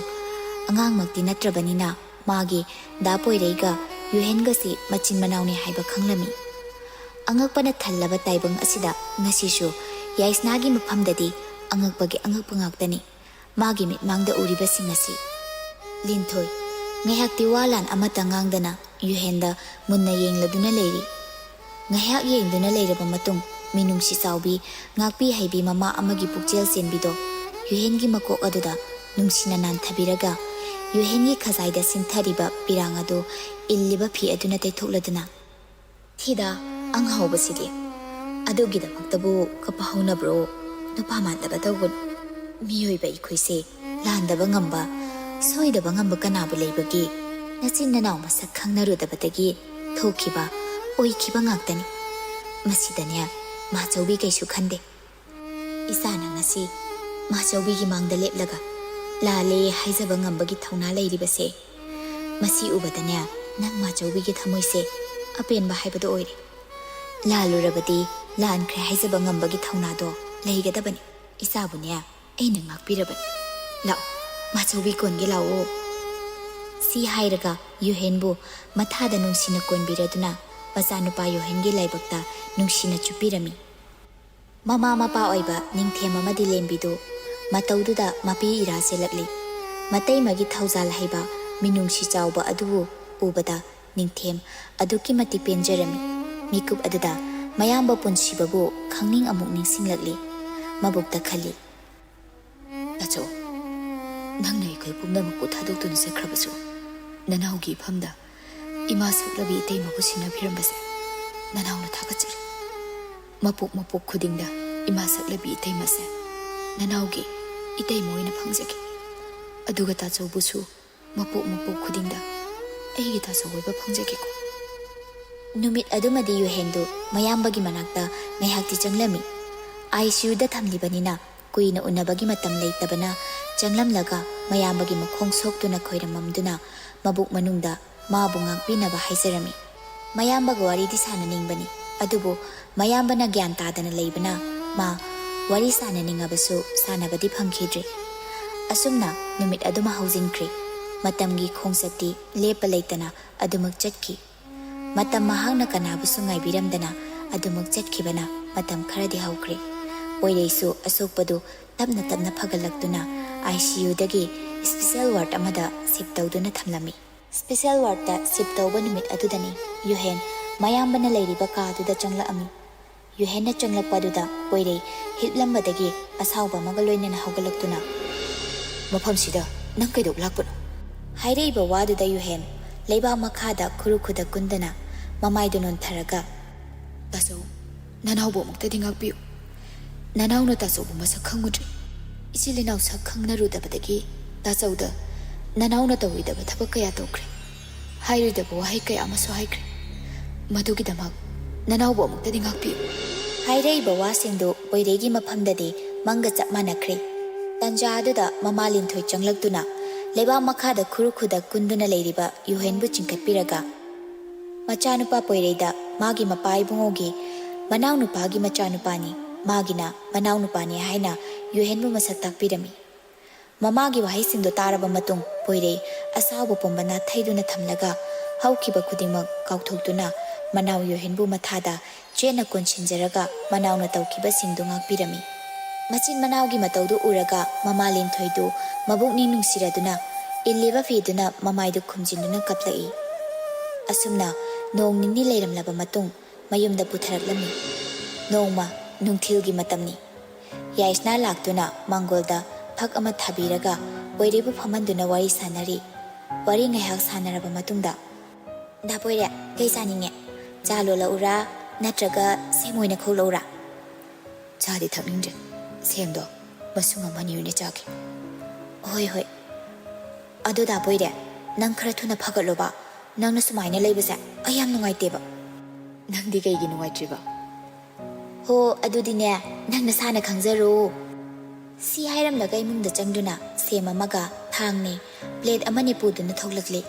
ꯑꯉꯥꯡꯃꯛꯇꯤ ꯅꯠꯇ꯭ꯔꯕꯅꯤꯅ ꯃꯥꯒꯤ ꯗꯥ ꯄꯣꯏꯔꯩꯒ ꯌꯨꯍꯦꯟꯒꯁꯤ ꯃꯆꯤꯟ ꯃꯅꯥꯎꯅꯤ ꯍꯥꯏꯕ ꯈꯪꯂꯝꯃꯤ꯫ ꯑꯉꯛꯄꯅ ꯊꯜꯂꯕ ꯇꯥꯏꯕꯪ ꯑꯁꯤꯗ ꯉꯁꯤꯁꯨ ꯌꯥꯏꯁꯅꯥꯒꯤ ꯃꯐꯝꯗꯗꯤ ꯑꯉꯛꯄꯒꯤ ꯑꯉꯛꯄ ꯉꯥꯛꯇꯅꯤ꯫ ꯃꯥꯒꯤ ꯃꯤꯠꯃꯥꯡꯗ ꯎꯔꯤꯕꯁꯤꯡ ꯑꯁꯤ꯫ ꯂꯤꯟꯊꯣꯏ ꯉꯥꯏꯍꯥꯛꯇꯤ ꯋꯥ ꯂꯥꯟ ꯑꯃꯠꯇ ꯉꯥꯡꯗꯅ ꯌꯨꯍꯦꯟꯗ ꯃꯨꯟꯅ ꯌꯦꯡꯂꯗꯨꯅ ꯂꯩꯔꯤ꯫ ꯉꯥꯏꯍꯥꯛ ꯌꯦꯡꯗꯨꯅ ꯂꯩꯔꯕ ꯃꯇꯨꯡ ꯃꯤꯅꯨꯡꯁꯤ ꯆꯥꯎꯕꯤ, ꯉꯥꯛꯄꯤ ꯍꯩꯕꯤ ꯃꯃꯥ ꯑꯃꯒꯤ ꯄꯨꯛꯆꯦꯜ ꯆꯦꯟꯕꯤꯗꯣ ꯌꯨꯍꯦꯟꯒꯤ ꯃꯀꯣꯛ ꯑꯗꯨꯗ ꯅꯨꯡꯁꯤꯅ ꯅꯥꯟꯊꯕꯤꯔꯒ ꯌꯨꯍꯦꯟꯒꯤ ꯈꯖꯥꯏꯗ ꯁꯤꯟꯊꯔꯤꯕ ꯄꯤꯔꯥꯡ ꯑꯗꯨ ꯏꯜꯂꯤꯕ ꯐꯤ ꯑꯗꯨꯅ ꯇꯩꯊꯣꯛꯂꯗꯨꯅ, "ꯊꯤꯗ ꯑꯪꯍꯧꯕꯁꯤꯗꯤ꯫ ꯑꯗꯨꯒꯤꯗꯃꯛꯇꯕꯨ ꯀꯞꯄ ꯍꯧꯅꯕ꯭ꯔꯣ? ꯅꯨꯄꯥ ꯃꯥꯟꯗꯕ ꯇꯧꯒꯅꯨ꯫ ꯃꯤꯑꯣꯏꯕ ꯑꯩꯈꯣꯏꯁꯦ ꯂꯥꯟꯗꯕ ꯉꯝꯕ, ꯁꯣꯏꯗꯕ ꯉꯝꯕ ꯀꯅꯥꯕꯨ ꯂꯩꯕꯒꯦ? ꯅꯆꯤꯟ ꯅꯅꯥꯎ ꯃꯁꯛ ꯈꯪꯅꯔꯨꯗꯕꯗꯒꯤ ꯊꯣꯛꯈꯤꯕ, ꯑꯣꯏꯈꯤꯕ ꯉꯥꯛꯇꯅꯤ꯫ ꯃꯁꯤꯗꯅꯦ ꯃꯥꯆꯧꯕꯤ ꯀꯩꯁꯨ ꯈꯟꯗꯦ꯫ ꯏꯆꯥꯅ ꯉꯁꯤ ꯃꯥꯆꯧꯕꯤꯒꯤ ꯃꯥꯡꯗ ꯂꯦꯞꯂꯒ ꯂꯥꯜꯂꯦ ꯍꯥꯏꯖꯕ ꯉꯝꯕꯒꯤ ꯊꯧꯅꯥ ꯂꯩꯔꯤꯕꯁꯦ, ꯃꯁꯤ ꯎꯕꯗꯅꯦ ꯅꯪ ꯃꯥꯆꯧꯕꯤꯒꯤ ꯊꯃꯣꯏꯁꯦ ꯑꯄꯦꯟꯕ ꯍꯥꯏꯕꯗꯣ ꯑꯣꯏꯔꯦ꯫ ꯂꯥꯜꯂꯨꯔꯕꯗꯤ ꯂꯥꯟꯈ꯭ꯔꯦ ꯍꯥꯏꯖꯕ ꯉꯝꯕꯒꯤ ꯊꯧꯅꯥꯗꯣ ꯂꯩꯒꯗꯕꯅꯤ꯫ ꯏꯆꯥꯕꯨꯅꯦ ꯑꯩꯅ ꯉꯥꯛꯄꯤꯔꯕꯅꯤ꯫ ꯂꯥꯛꯑꯣ, ꯃꯥꯆꯧꯕꯤ ꯀꯣꯟꯒꯦ ꯂꯥꯛꯑꯣ꯫" ꯁꯤ ꯍꯥꯏꯔꯒ ꯌꯨꯍꯦꯟꯕꯨ ꯃꯊꯥꯗ ꯅꯨꯡꯁꯤꯅ ꯀꯣꯟꯕꯤꯔꯗꯨꯅ ꯃꯆꯥꯅꯨꯄꯥ ꯌꯨꯍꯦꯟꯒꯤ ꯂꯥꯏꯕꯛꯇ ꯅꯨꯡꯁꯤꯅ ꯆꯨꯞꯄꯤꯔꯝꯃꯤ꯫ ꯃꯃꯥ ꯃꯄꯥ ꯑꯣꯏꯕ ꯅꯤꯡꯊꯦꯝ ꯑꯃꯗꯤ ꯂꯦꯝꯕꯤꯗꯨ ꯃꯇꯧꯗꯨꯗ ꯃꯄꯤ ꯏꯔꯥ ꯆꯦꯜꯂꯛꯂꯤ꯫ ꯃꯇꯩꯃꯒꯤ ꯊꯧꯖꯥꯜ ꯍꯩꯕ, ꯃꯤꯅꯨꯡꯁꯤ ꯆꯥꯎꯕ ꯑꯗꯨꯕꯨ ꯎꯕꯗ ꯅꯤꯡꯊꯦꯝ ꯑꯗꯨꯛꯀꯤ ꯃꯇꯤꯛ ꯄꯦꯟꯖꯔꯝꯃꯤ꯫ ꯃꯤꯀꯨꯞ ꯑꯗꯨꯗ ꯃꯌꯥꯝꯕ ꯄꯨꯟꯁꯤꯕꯕꯨ ꯈꯪꯅꯤꯡ ꯑꯃꯨꯛ ꯅꯤꯡꯁꯤꯡꯂꯛꯂꯤ꯫ ꯃꯕꯨꯛꯇ ꯈꯜꯂꯤ, "ꯇꯥꯆꯧ, ꯅꯪꯅ ꯑꯩꯈꯣꯏ ꯄꯨꯝꯅꯃꯛꯄꯨ ꯊꯥꯗꯣꯛꯇꯨꯅ ꯆꯠꯈ꯭ꯔꯕꯁꯨ, ꯅꯅꯥꯎꯒꯤ ꯏꯐꯝꯗ ꯏꯃꯥ ꯁꯛꯂꯕꯤ ꯏꯇꯩꯃꯕꯨ ꯁꯤꯟꯅꯕꯤꯔꯝꯕꯁꯦ ꯅꯅꯥꯎꯅ ꯊꯥꯒꯠꯆꯔꯤ꯫ ꯃꯄꯣꯛ ꯃꯄꯣꯛ ꯈꯨꯗꯤꯡꯗ ꯏꯃꯥ ꯁꯛꯂꯕꯤ ꯏꯇꯩꯃꯁꯦ ꯅꯅꯥꯎꯒꯤ ꯏꯇꯩꯃ ꯑꯣꯏꯅ ꯐꯪꯖꯒꯦ꯫ ꯑꯗꯨꯒ ꯇꯥꯆꯧꯕꯨꯁꯨ ꯃꯄꯣꯛ ꯃꯄꯣꯛ ꯈꯨꯗꯤꯡꯗ ꯑꯩꯒꯤ ꯇꯥꯆꯧ ꯑꯣꯏꯕ ꯐꯪꯖꯒꯦꯀꯣ꯫" ꯅꯨꯃꯤꯠ ꯑꯗꯨꯃꯗꯤ ꯌꯨꯍꯦꯟꯗꯨ ꯃꯌꯥꯝꯕꯒꯤ ꯃꯅꯥꯛꯇ ꯉꯥꯏꯍꯥꯛꯇꯤ ꯆꯪꯂꯝꯃꯤ꯫ ꯑꯥꯏ ꯁꯤ ꯌꯨꯗ ꯊꯝꯂꯤꯕꯅꯤꯅ ꯀꯨꯏꯅ ꯎꯅꯕꯒꯤ ꯃꯇꯝ ꯂꯩꯇꯕꯅ ꯆꯪꯂꯝꯂꯒ ꯃꯌꯥꯝꯕꯒꯤ ꯃꯈꯣꯡ ꯁꯣꯛꯇꯨꯅ ꯈꯣꯏꯔꯝꯃꯝꯗꯨꯅ ꯃꯕꯨꯛ ꯃꯅꯨꯡꯗ ꯃꯥꯕꯨ ꯉꯥꯛꯄꯤꯅꯕ ꯍꯥꯏꯖꯔꯝꯃꯤ꯫ ꯃꯌꯥꯝꯕꯒ ꯋꯥꯔꯤꯗꯤ ꯁꯥꯟꯅꯅꯤꯡꯕꯅꯤ, ꯑꯗꯨꯕꯨ ꯃꯌꯥꯝꯕꯅ ꯒ꯭ꯌꯥꯟ ꯇꯥꯗꯅ ꯂꯩꯕꯅ ꯃꯥ ꯋꯥꯔꯤ ꯁꯥꯟꯅꯅꯤꯡꯉꯕꯁꯨ ꯁꯥꯟꯅꯕꯗꯤ ꯐꯪꯈꯤꯗ꯭ꯔꯦ꯫ ꯑꯁꯨꯝꯅ ꯅꯨꯃꯤꯠ ꯑꯗꯨꯃ ꯍꯧꯖꯤꯟꯈ꯭ꯔꯦ꯫ ꯃꯇꯝꯒꯤ ꯈꯣꯡꯆꯠꯇꯤ ꯂꯦꯞꯄ ꯂꯩꯇꯅ ꯑꯗꯨꯃꯛ ꯆꯠꯈꯤ꯫ ꯃꯇꯝ ꯃꯍꯥꯛꯅ ꯀꯅꯥꯕꯨꯁꯨ ꯉꯥꯏꯕꯤꯔꯝꯗꯅ ꯑꯗꯨꯃꯛ ꯆꯠꯈꯤꯕꯅ ꯃꯇꯝ ꯈꯔꯗꯤ ꯍꯧꯈ꯭ꯔꯦ꯫ ꯄꯣꯏꯔꯩꯁꯨ ꯑꯁꯣꯛꯄꯗꯨ ꯇꯞꯅ ꯇꯞꯅ ꯐꯒꯠꯂꯛꯇꯨꯅ ICUꯗꯒꯤ special ward ꯑꯃꯗ shift ꯇꯧꯗꯨꯅ ꯊꯝꯂꯝꯃꯤ꯫ Special wardꯇ shift ꯇꯧꯕ ꯅꯨꯃꯤꯠ ꯑꯗꯨꯗꯅꯤ ꯌꯨꯍꯦꯟ ꯃꯌꯥꯝꯕꯅ ꯂꯩꯔꯤꯕ ꯀꯥꯗꯨꯗ ꯆꯪꯂꯛꯑꯝꯃꯤ꯫ ꯌꯨꯍꯦꯟꯅ ꯆꯪꯂꯛꯄ ꯑꯗꯨꯗ ꯄꯣꯏꯔꯩ ꯍꯤꯞꯂꯝꯕꯗꯒꯤ ꯑꯁꯥꯎꯕ ꯑꯃꯒ ꯂꯣꯏꯅꯅ ꯍꯧꯒꯠꯂꯛꯇꯨꯅ, "ꯃꯐꯝꯁꯤꯗ ꯅꯪ ꯀꯩꯗꯧ ꯂꯥꯛꯄꯅꯣ?" ꯍꯥꯏꯔꯛꯏꯕ ꯋꯥꯗꯨꯗ ꯌꯨꯍꯦꯟ ꯂꯩꯕꯥꯛ ꯃꯈꯥꯗ ꯈꯨꯔꯨ ꯈꯨꯗ ꯀꯨꯟꯗꯅ ꯃꯃꯥꯏꯗꯨ ꯅꯣꯟꯊꯔꯒ, "ꯇꯥꯆꯧ, ꯅꯅꯥꯎꯕꯨ ꯑꯃꯨꯛꯇꯗꯤ ꯉꯥꯛꯄꯤꯌꯨ꯫ ꯅꯅꯥꯎꯅ ꯇꯥꯆꯧꯕꯨ ꯃꯁꯛ ꯈꯪꯉꯨꯗ꯭ꯔꯤ꯫ ꯏꯆꯤꯜ ꯏꯅꯥꯎ ꯁꯛ ꯈꯪꯅꯔꯨꯗꯕꯗꯒꯤ ꯇꯥꯆꯧꯗ ꯅꯅꯥꯎꯅ ꯇꯧꯔꯣꯏꯗꯕ ꯊꯕꯛ ꯀꯌꯥ ꯇꯧꯈ꯭ꯔꯦ꯫ ꯍꯥꯏꯔꯣꯏꯗꯕ ꯋꯥꯍꯩ ꯀꯌꯥ ꯑꯃꯁꯨ ꯍꯥꯏꯈ꯭ꯔꯦ꯫ ꯃꯗꯨꯒꯤꯗꯃꯛ ꯅꯅꯥꯎꯕꯨ ꯑꯃꯨꯛꯇꯗꯤ ꯉꯥꯛꯄꯤꯌꯨ꯫" ꯍꯥꯏꯔꯛꯏꯕ ꯋꯥꯁꯤꯡꯗꯨ ꯄꯣꯏꯔꯩꯒꯤ ꯃꯐꯝꯗꯗꯤ ꯃꯪꯒ ꯆꯞ ꯃꯥꯟꯅꯈ꯭ꯔꯦ꯫ ꯇꯟꯖꯥ ꯑꯗꯨꯗ ꯃꯃꯥ ꯂꯤꯟꯊꯣꯏ ꯆꯪꯂꯛꯇꯨꯅ ꯂꯩꯕꯥꯛ ꯃꯈꯥꯗ ꯈꯨꯔꯨ ꯈꯨꯗ ꯀꯨꯟꯗꯨꯅ ꯂꯩꯔꯤꯕ ꯌꯨꯍꯦꯟꯕꯨ ꯆꯤꯡꯈꯠꯄꯤꯔꯒ, ꯃꯆꯥꯅꯨꯄꯥ ꯄꯣꯏꯔꯩꯗ ꯃꯥꯒꯤ ꯃꯄꯥ ꯏꯕꯨꯡꯉꯣꯒꯤ ꯃꯅꯥꯎꯅꯨꯄꯥꯒꯤ ꯃꯆꯥꯅꯨꯄꯥꯅꯤ, ꯃꯥꯒꯤꯅ ꯃꯅꯥꯎꯅꯨꯄꯥꯅꯤ ꯍꯥꯏꯅ ꯌꯨꯍꯦꯟꯕꯨ ꯃꯁꯛ ꯇꯥꯛꯄꯤꯔꯝꯃꯤ꯫ ꯃꯃꯥꯒꯤ ꯋꯥꯍꯩꯁꯤꯡꯗꯣ ꯇꯥꯔꯕ ꯃꯇꯨꯡ ꯄꯣꯏꯔꯩ ꯑꯁꯥꯎꯕ ꯄꯨꯝꯕ ꯅꯥꯊꯩꯗꯨꯅ ꯊꯝꯂꯒ ꯍꯧꯈꯤꯕ ꯈꯨꯗꯤꯡꯃꯛ ꯀꯥꯎꯊꯣꯛꯇꯨꯅ ꯃꯅꯥꯎ ꯌꯨꯍꯦꯟꯕꯨ ꯃꯊꯥꯗ ꯆꯦꯠꯅ ꯀꯣꯟꯁꯤꯟꯖꯔꯒ ꯃꯅꯥꯎꯅ ꯇꯧꯈꯤꯕꯁꯤꯡꯗꯨ ꯉꯥꯛꯄꯤꯔꯝꯃꯤ꯫ ꯃꯆꯤꯟ ꯃꯅꯥꯎꯒꯤ ꯃꯇꯧꯗꯨ ꯎꯔꯒ ꯃꯃꯥ ꯂꯤꯟꯊꯣꯏꯗꯨ ꯃꯕꯨꯛꯅꯤꯡ ꯅꯨꯡꯁꯤꯔꯗꯨꯅ ꯏꯜꯂꯤꯕ ꯐꯤꯗꯨꯅ ꯃꯃꯥꯏꯗꯨ ꯈꯨꯝꯖꯤꯟꯗꯨꯅ ꯀꯞꯂꯛꯏ꯫ ꯑꯁꯨꯝꯅ ꯅꯣꯡ ꯅꯤꯅꯤ ꯂꯩꯔꯝꯂꯕ ꯃꯇꯨꯡ ꯃꯌꯨꯝꯗ ꯄꯨꯊꯔꯛꯂꯝꯃꯤ꯫ ꯅꯣꯡꯃ ꯅꯨꯡꯊꯤꯜꯒꯤ ꯃꯇꯝꯅꯤ꯫ ꯌꯥꯏꯁꯅꯥ ꯂꯥꯛꯇꯨꯅ ꯃꯥꯡꯒꯣꯜꯗ ꯐꯛ ꯑꯃ ꯊꯥꯕꯤꯔꯒ ꯄꯣꯏꯔꯩꯕꯨ ꯐꯝꯍꯟꯗꯨꯅ ꯋꯥꯔꯤ ꯁꯥꯟꯅꯔꯤ꯫ ꯋꯥꯔꯤ ꯉꯥꯏꯍꯥꯛ ꯁꯥꯟꯅꯔꯕ ꯃꯇꯨꯡꯗ, "ꯗꯥ ꯄꯣꯏꯔꯦ, ꯀꯩ ꯆꯥꯅꯤꯡꯉꯦ? ꯆꯥ ꯂꯣꯜꯂꯛꯎꯔꯥ, ꯅꯠꯇ꯭ꯔꯒ ꯁꯦꯝ ꯑꯣꯏꯅ ꯈꯧꯂꯛꯎꯔꯥ?" "ꯆꯥꯗꯤ ꯊꯛꯅꯤꯡꯗ꯭ꯔꯦ, ꯁꯦꯝꯗꯣ ꯃꯁꯨꯡ ꯑꯃ ꯑꯅꯤ ꯑꯣꯏꯅ ꯆꯥꯒꯦ꯫" "ꯍꯣꯏ, ꯍꯣꯏ꯫ ꯑꯗꯣ ꯗꯥ ꯄꯣꯏꯔꯦ, ꯅꯪ ꯈꯔ ꯊꯨꯅ ꯐꯒꯠꯂꯣꯕ꯫ ꯅꯪꯅ ꯁꯨꯃꯥꯏꯅ ꯂꯩꯕꯁꯦ ꯑꯩ ꯌꯥꯝ ꯅꯨꯡꯉꯥꯏꯇꯦꯕ꯫" "ꯅꯪꯗꯤ ꯀꯩꯒꯤ ꯅꯨꯡꯉꯥꯏꯇ꯭ꯔꯤꯕ?" "ꯍꯣ, ꯑꯗꯨꯗꯤꯅꯦ, ꯅꯪ ꯅꯁꯥꯅ ꯈꯪꯖꯔꯣ꯫" ꯁꯤ ꯍꯥꯏꯔꯝꯂꯒ ꯏꯃꯨꯡꯗ ꯆꯪꯗꯨꯅ ꯁꯦꯝ ꯑꯃꯒ ꯊꯥꯡꯅꯦ, plate ꯑꯃꯅꯦ ꯄꯨꯗꯨꯅ ꯊꯣꯛꯂꯛꯂꯦ꯫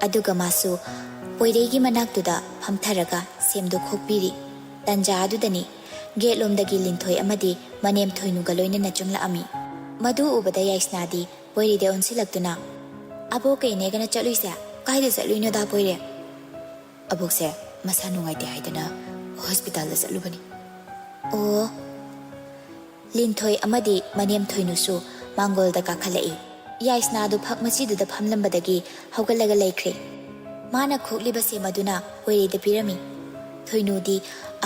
ꯑꯗꯨꯒ ꯃꯥꯁꯨ ꯄꯣꯏꯔꯩꯒꯤ ꯃꯅꯥꯛꯇꯨꯗ ꯐꯝꯊꯔꯒ ꯁꯦꯝꯗꯣ ꯈꯣꯛꯄꯤꯔꯤ꯫ ꯇꯟꯖꯥ ꯑꯗꯨꯗꯅꯤ ꯒꯦꯠꯂꯣꯝꯗꯒꯤ ꯂꯤꯟꯊꯣꯏ ꯑꯃꯗꯤ ꯃꯅꯦꯝ ꯊꯣꯏꯅꯨꯒ ꯂꯣꯏꯅꯅ ꯆꯪꯂꯛꯑꯝꯃꯤ꯫ ꯃꯗꯨ ꯎꯕꯗ ꯌꯥꯏꯁꯅꯥꯗꯤ ꯄꯣꯏꯔꯩꯗ ꯑꯣꯟꯁꯤꯜꯂꯛꯇꯨꯅ, "ꯑꯕꯣꯛꯀ ꯏꯅꯦꯒꯅ ꯆꯠꯂꯨꯏꯁꯦ ꯀꯥꯏꯗ ꯆꯠꯂꯨꯏꯅꯣꯗ ꯄꯣꯏꯔꯩ?" "ꯑꯕꯣꯛꯁꯦ ꯃꯁꯥ ꯅꯨꯡꯉꯥꯏꯇꯦ ꯍꯥꯏꯗꯅ ꯍꯣꯁꯄꯤꯇꯥꯜꯗ ꯆꯠꯂꯨꯕꯅꯤ꯫" "ꯑꯣ꯫" ꯂꯤꯟꯊꯣꯏ ꯑꯃꯗꯤ ꯃꯅꯦꯝ ꯊꯣꯏꯅꯨꯁꯨ ꯃꯥꯡꯒꯣꯜꯗ ꯀꯥꯈꯠꯂꯛꯏ꯫ ꯌꯥꯏꯁꯅꯥꯗꯨ ꯐꯛ ꯃꯆꯤꯗꯨꯗ ꯐꯝꯂꯝꯕꯗꯒꯤ ꯍꯧꯒꯠꯂꯒ ꯂꯩꯈ꯭ꯔꯦ꯫ ꯃꯥꯅ ꯈꯣꯛꯂꯤꯕ ꯁꯦꯝ ꯑꯗꯨꯅ ꯄꯣꯏꯔꯩꯗ ꯄꯤꯔꯝꯃꯤ꯫ ꯊꯣꯏꯅꯨꯗꯤ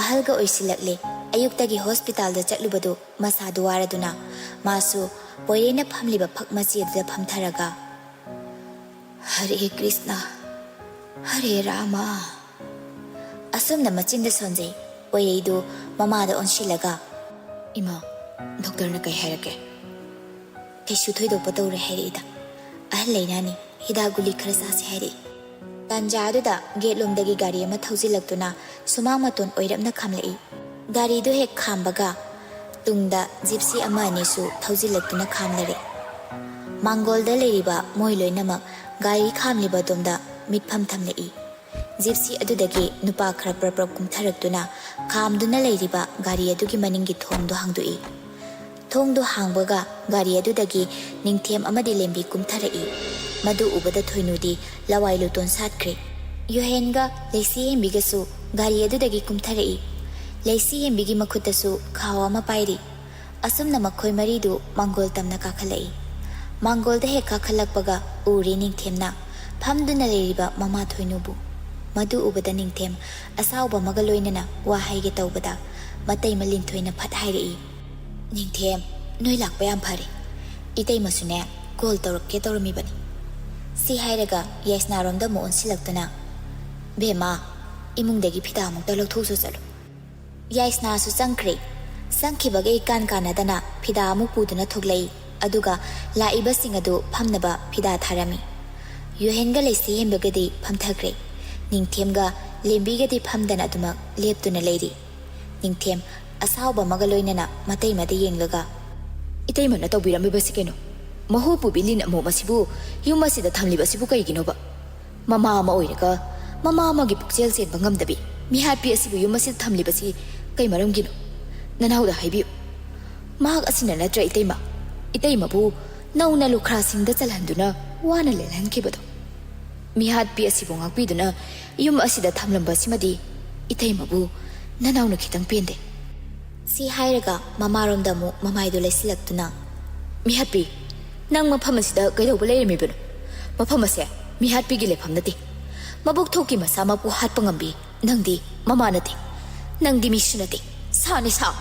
ꯑꯍꯜꯒ ꯑꯣꯏꯁꯤꯜꯂꯛꯂꯦ꯫ ꯑꯌꯨꯛꯇꯒꯤ ꯍꯣꯁꯄꯤꯇꯥꯜꯗ ꯆꯠꯂꯨꯕꯗꯨ ꯃꯁꯥꯗꯨ ꯋꯥꯔꯗꯨꯅ ꯃꯥꯁꯨ ꯄꯣꯏꯔꯩꯅ ꯐꯝꯂꯤꯕ ꯐꯛ ꯃꯆꯤ ꯑꯗꯨꯗ ꯐꯝꯊꯔꯒ, "ꯍꯔꯦ ꯀ꯭ꯔꯤꯁꯅ, ꯍꯔꯦ ꯔꯥꯃ꯫" ꯑꯁꯨꯝꯅ ꯃꯆꯤꯟꯗ ꯁꯣꯟꯖꯩ꯫ ꯄꯣꯏꯔꯩꯗꯨ ꯃꯃꯥꯗ ꯑꯣꯟꯁꯤꯜꯂꯒ, "ꯏꯃꯥ, ꯗꯣꯛꯇꯔꯅ ꯀꯩ ꯍꯥꯏꯔꯛꯀꯦ?" "ꯀꯩꯁꯨ ꯊꯣꯏꯗꯣꯛꯄ ꯇꯧꯔꯦ ꯍꯥꯏꯔꯛꯏꯗ꯫ ꯑꯍꯜ ꯂꯩꯅꯥꯅꯤ, ꯍꯤꯗꯥꯛ ꯒꯨꯂꯤ ꯈꯔ ꯆꯥꯁꯦ ꯍꯥꯏꯔꯛꯏ꯫" ꯇꯥꯟꯖꯥ ꯑꯗꯨꯗ ꯒꯦꯠꯂꯣꯝꯗꯒꯤ ꯒꯥꯔꯤ ꯑꯃ ꯊꯧꯖꯤꯜꯂꯛꯇꯨꯅ ꯁꯨꯃꯥꯡ ꯃꯇꯣꯟ ꯑꯣꯏꯔꯞꯅ ꯈꯥꯝꯂꯛꯏ꯫ ꯒꯥꯔꯤꯗꯨ ꯍꯦꯛ ꯈꯥꯝꯕꯒ ꯇꯨꯡꯗ ꯖꯤꯞꯁꯤ ꯑꯃ ꯑꯅꯤꯁꯨ ꯊꯧꯖꯤꯜꯂꯛꯇꯨꯅ ꯈꯥꯝꯂꯔꯦ꯫ ꯃꯥꯡꯒꯣꯜꯗ ꯂꯩꯔꯤꯕ ꯃꯣꯏ ꯂꯣꯏꯅꯃꯛ ꯒꯥꯔꯤ ꯈꯥꯝꯂꯤꯕ ꯑꯗꯣꯝꯗ ꯃꯤꯠꯐꯝ ꯊꯝꯂꯛꯏ꯫ ꯖꯤꯞꯁꯤ ꯑꯗꯨꯗꯒꯤ ꯅꯨꯄꯥ ꯈꯔ ꯄ꯭ꯔꯞ ꯄ꯭ꯔꯞ ꯀꯨꯝꯊꯔꯛꯇꯨꯅ ꯈꯥꯝꯗꯨꯅ ꯂꯩꯔꯤꯕ ꯒꯥꯔꯤ ꯑꯗꯨꯒꯤ ꯃꯅꯤꯡꯒꯤ ꯊꯣꯡꯗꯨ ꯍꯥꯡꯗꯣꯛꯏ꯫ ꯊꯣꯡꯗꯨ ꯍꯥꯡꯕꯒ ꯒꯥꯔꯤ ꯑꯗꯨꯗꯒꯤ ꯅꯤꯡꯊꯦꯝ ꯑꯃꯗꯤ ꯂꯦꯝꯕꯤ ꯀꯨꯝꯊꯔꯛꯏ꯫ ꯃꯗꯨ ꯎꯕꯗ ꯊꯣꯏꯅꯨꯗꯤ ꯂꯋꯥꯏ ꯂꯨꯇꯣꯟ ꯁꯥꯠꯈ꯭ꯔꯦ꯫ ꯌꯨꯍꯦꯟꯒ ꯂꯩꯁꯤ ꯍꯦꯝꯕꯤꯒꯁꯨ ꯒꯥꯔꯤ ꯑꯗꯨꯗꯒꯤ ꯀꯨꯝꯊꯔꯛꯏ꯫ ꯂꯩꯁꯤ ꯍꯦꯝꯕꯤꯒꯤ ꯃꯈꯨꯠꯇꯁꯨ ꯈꯥꯎ ꯑꯃ ꯄꯥꯏꯔꯤ꯫ ꯑꯁꯨꯝꯅ ꯃꯈꯣꯏ ꯃꯔꯤꯗꯨ ꯃꯥꯡꯒꯣꯜ ꯇꯝꯅ ꯀꯥꯈꯠꯂꯛꯏ꯫ ꯃꯥꯡꯒꯣꯜꯗ ꯍꯦꯛ ꯀꯥꯈꯠꯂꯛꯄꯒ ꯎꯔꯦ ꯅꯤꯡꯊꯦꯝꯅ ꯐꯝꯗꯨꯅ ꯂꯩꯔꯤꯕ ꯃꯃꯥ ꯊꯣꯏꯅꯨꯕꯨ꯫ ꯃꯗꯨ ꯎꯕꯗ ꯅꯤꯡꯊꯦꯝ ꯑꯁꯥꯎꯕ ꯑꯃꯒ ꯂꯣꯏꯅꯅ ꯋꯥ ꯍꯥꯏꯒꯦ ꯇꯧꯕꯗ ꯃꯇꯩꯃ ꯂꯤꯟꯊꯣꯏꯅ ꯐꯠ ꯍꯥꯏꯔꯛꯏ, "ꯅꯤꯡꯊꯦꯝ, ꯅꯣꯏ ꯂꯥꯛꯄ ꯌꯥꯝ ꯐꯔꯦ꯫ ꯏꯇꯩꯃꯁꯨꯅꯦ ꯀꯣꯜ ꯇꯧꯔꯛꯀꯦ ꯇꯧꯔꯝꯃꯤꯕꯅꯤ꯫" ꯁꯤ ꯍꯥꯏꯔꯒ ꯌꯥꯏꯁꯅꯥꯔꯣꯝꯗ ꯑꯃꯨꯛ ꯑꯣꯟꯁꯤꯜꯂꯛꯇꯨꯅ, "ꯕꯦꯝꯃ, ꯏꯃꯨꯡꯗꯒꯤ ꯐꯤꯗꯥ ꯑꯃꯨꯛꯇ ꯂꯧꯊꯣꯛꯆꯣ ꯆꯠꯂꯨ꯫" ꯌꯥꯏꯁꯅꯥꯁꯨ ꯆꯪꯈ꯭ꯔꯦ꯫ ꯆꯪꯈꯤꯕꯒ ꯏꯀꯥꯟ ꯀꯥꯟꯅꯗꯅ ꯐꯤꯗꯥ ꯑꯃꯨꯛ ꯄꯨꯗꯨꯅ ꯊꯣꯛꯂꯛꯏ꯫ ꯑꯗꯨꯒ ꯂꯥꯛꯏꯕꯁꯤꯡ ꯑꯗꯨ ꯐꯝꯅꯕ ꯐꯤꯗꯥ ꯊꯥꯔꯝꯃꯤ꯫ ꯌꯨꯍꯦꯟꯒ ꯂꯩꯁꯤ ꯍꯦꯟꯕꯒꯗꯤ ꯐꯝꯊꯈ꯭ꯔꯦ꯫ ꯅꯤꯡꯊꯦꯝꯒ ꯂꯦꯝꯕꯤꯒꯗꯤ ꯐꯝꯗꯅ ꯑꯗꯨꯃꯛ ꯂꯦꯞꯇꯨꯅ ꯂꯩꯔꯤ꯫ ꯅꯤꯡꯊꯦꯝ ꯑꯁꯥꯎꯕ ꯑꯃꯒ ꯂꯣꯏꯅꯅ ꯃꯇꯩꯃꯗ ꯌꯦꯡꯂꯒ, "ꯏꯇꯩꯃꯅ ꯇꯧꯕꯤꯔꯝꯃꯤꯕꯁꯤ ꯀꯩꯅꯣ? ꯃꯍꯨ ꯄꯨꯕꯤ ꯂꯤꯟ ꯑꯃꯣꯝ ꯑꯁꯤꯕꯨ ꯌꯨꯝ ꯑꯁꯤꯗ ꯊꯝꯂꯤꯕꯁꯤꯕꯨ ꯀꯩꯒꯤꯅꯣꯕ? ꯃꯃꯥ ꯑꯃ ꯑꯣꯏꯔꯒ ꯃꯃꯥ ꯑꯃꯒꯤ ꯄꯨꯛꯆꯦꯜ ꯆꯦꯟꯕ ꯉꯝꯗꯕꯤ ꯃꯤꯍꯥꯠꯄꯤ ꯑꯁꯤꯕꯨ ꯌꯨꯝ ꯑꯁꯤꯗ ꯊꯝꯂꯤꯕꯁꯤ ꯀꯩ ꯃꯔꯝꯒꯤꯅꯣ? ꯅꯅꯥꯎꯗ ꯍꯥꯏꯕꯤꯌꯨ꯫ ꯃꯍꯥꯛ ꯑꯁꯤꯅ ꯅꯠꯇ꯭ꯔꯥ ꯏꯇꯩꯃ? ꯏꯇꯩꯃꯕꯨ ꯅꯧꯅ ꯂꯨꯈ꯭ꯔꯥꯁꯤꯡꯗ ꯆꯜꯍꯟꯗꯨꯅ ꯋꯥꯅ ꯂꯦꯜꯍꯟꯈꯤꯕꯗꯣ꯫ ꯃꯤꯍꯥꯠꯄꯤ ꯑꯁꯤꯕꯨ ꯉꯥꯛꯄꯤꯗꯨꯅ ꯌꯨꯝ ꯑꯁꯤꯗ ꯊꯝꯂꯝꯕꯁꯤꯃꯗꯤ ꯏꯇꯩꯃꯕꯨ ꯅꯅꯥꯎꯅ ꯈꯤꯇꯪ ꯄꯦꯟꯗꯦ꯫ ꯁꯤ ꯍꯥꯏꯔꯒ ꯃꯃꯥꯔꯣꯝꯗ ꯑꯃꯨꯛ ꯃꯃꯥꯏꯗꯨ ꯂꯩꯁꯤꯜꯂꯛꯇꯨꯅ, "ꯃꯤꯍꯥꯠꯄꯤ, ꯅꯪ ꯃꯐꯝ ꯑꯁꯤꯗ ꯀꯩꯗꯧꯕ ꯂꯩꯔꯝꯃꯤꯕꯅꯣ? ꯃꯐꯝ ꯑꯁꯦ ꯃꯤꯍꯥꯠꯄꯤꯒꯤ ꯂꯩꯐꯝ ꯅꯠꯇꯦ꯫ ꯃꯕꯨꯛ ꯊꯣꯛꯀꯤ ꯃꯆꯥ ꯃꯛꯄꯨ ꯍꯥꯠꯄ ꯉꯝꯕꯤ ꯅꯪꯗꯤ ꯃꯃꯥ ꯅꯠꯇꯦ꯫ ꯅꯪꯗꯤ ꯃꯤꯁꯨ ꯅꯠꯇꯦ꯫ ꯁꯥꯅꯤ ꯁꯥ!"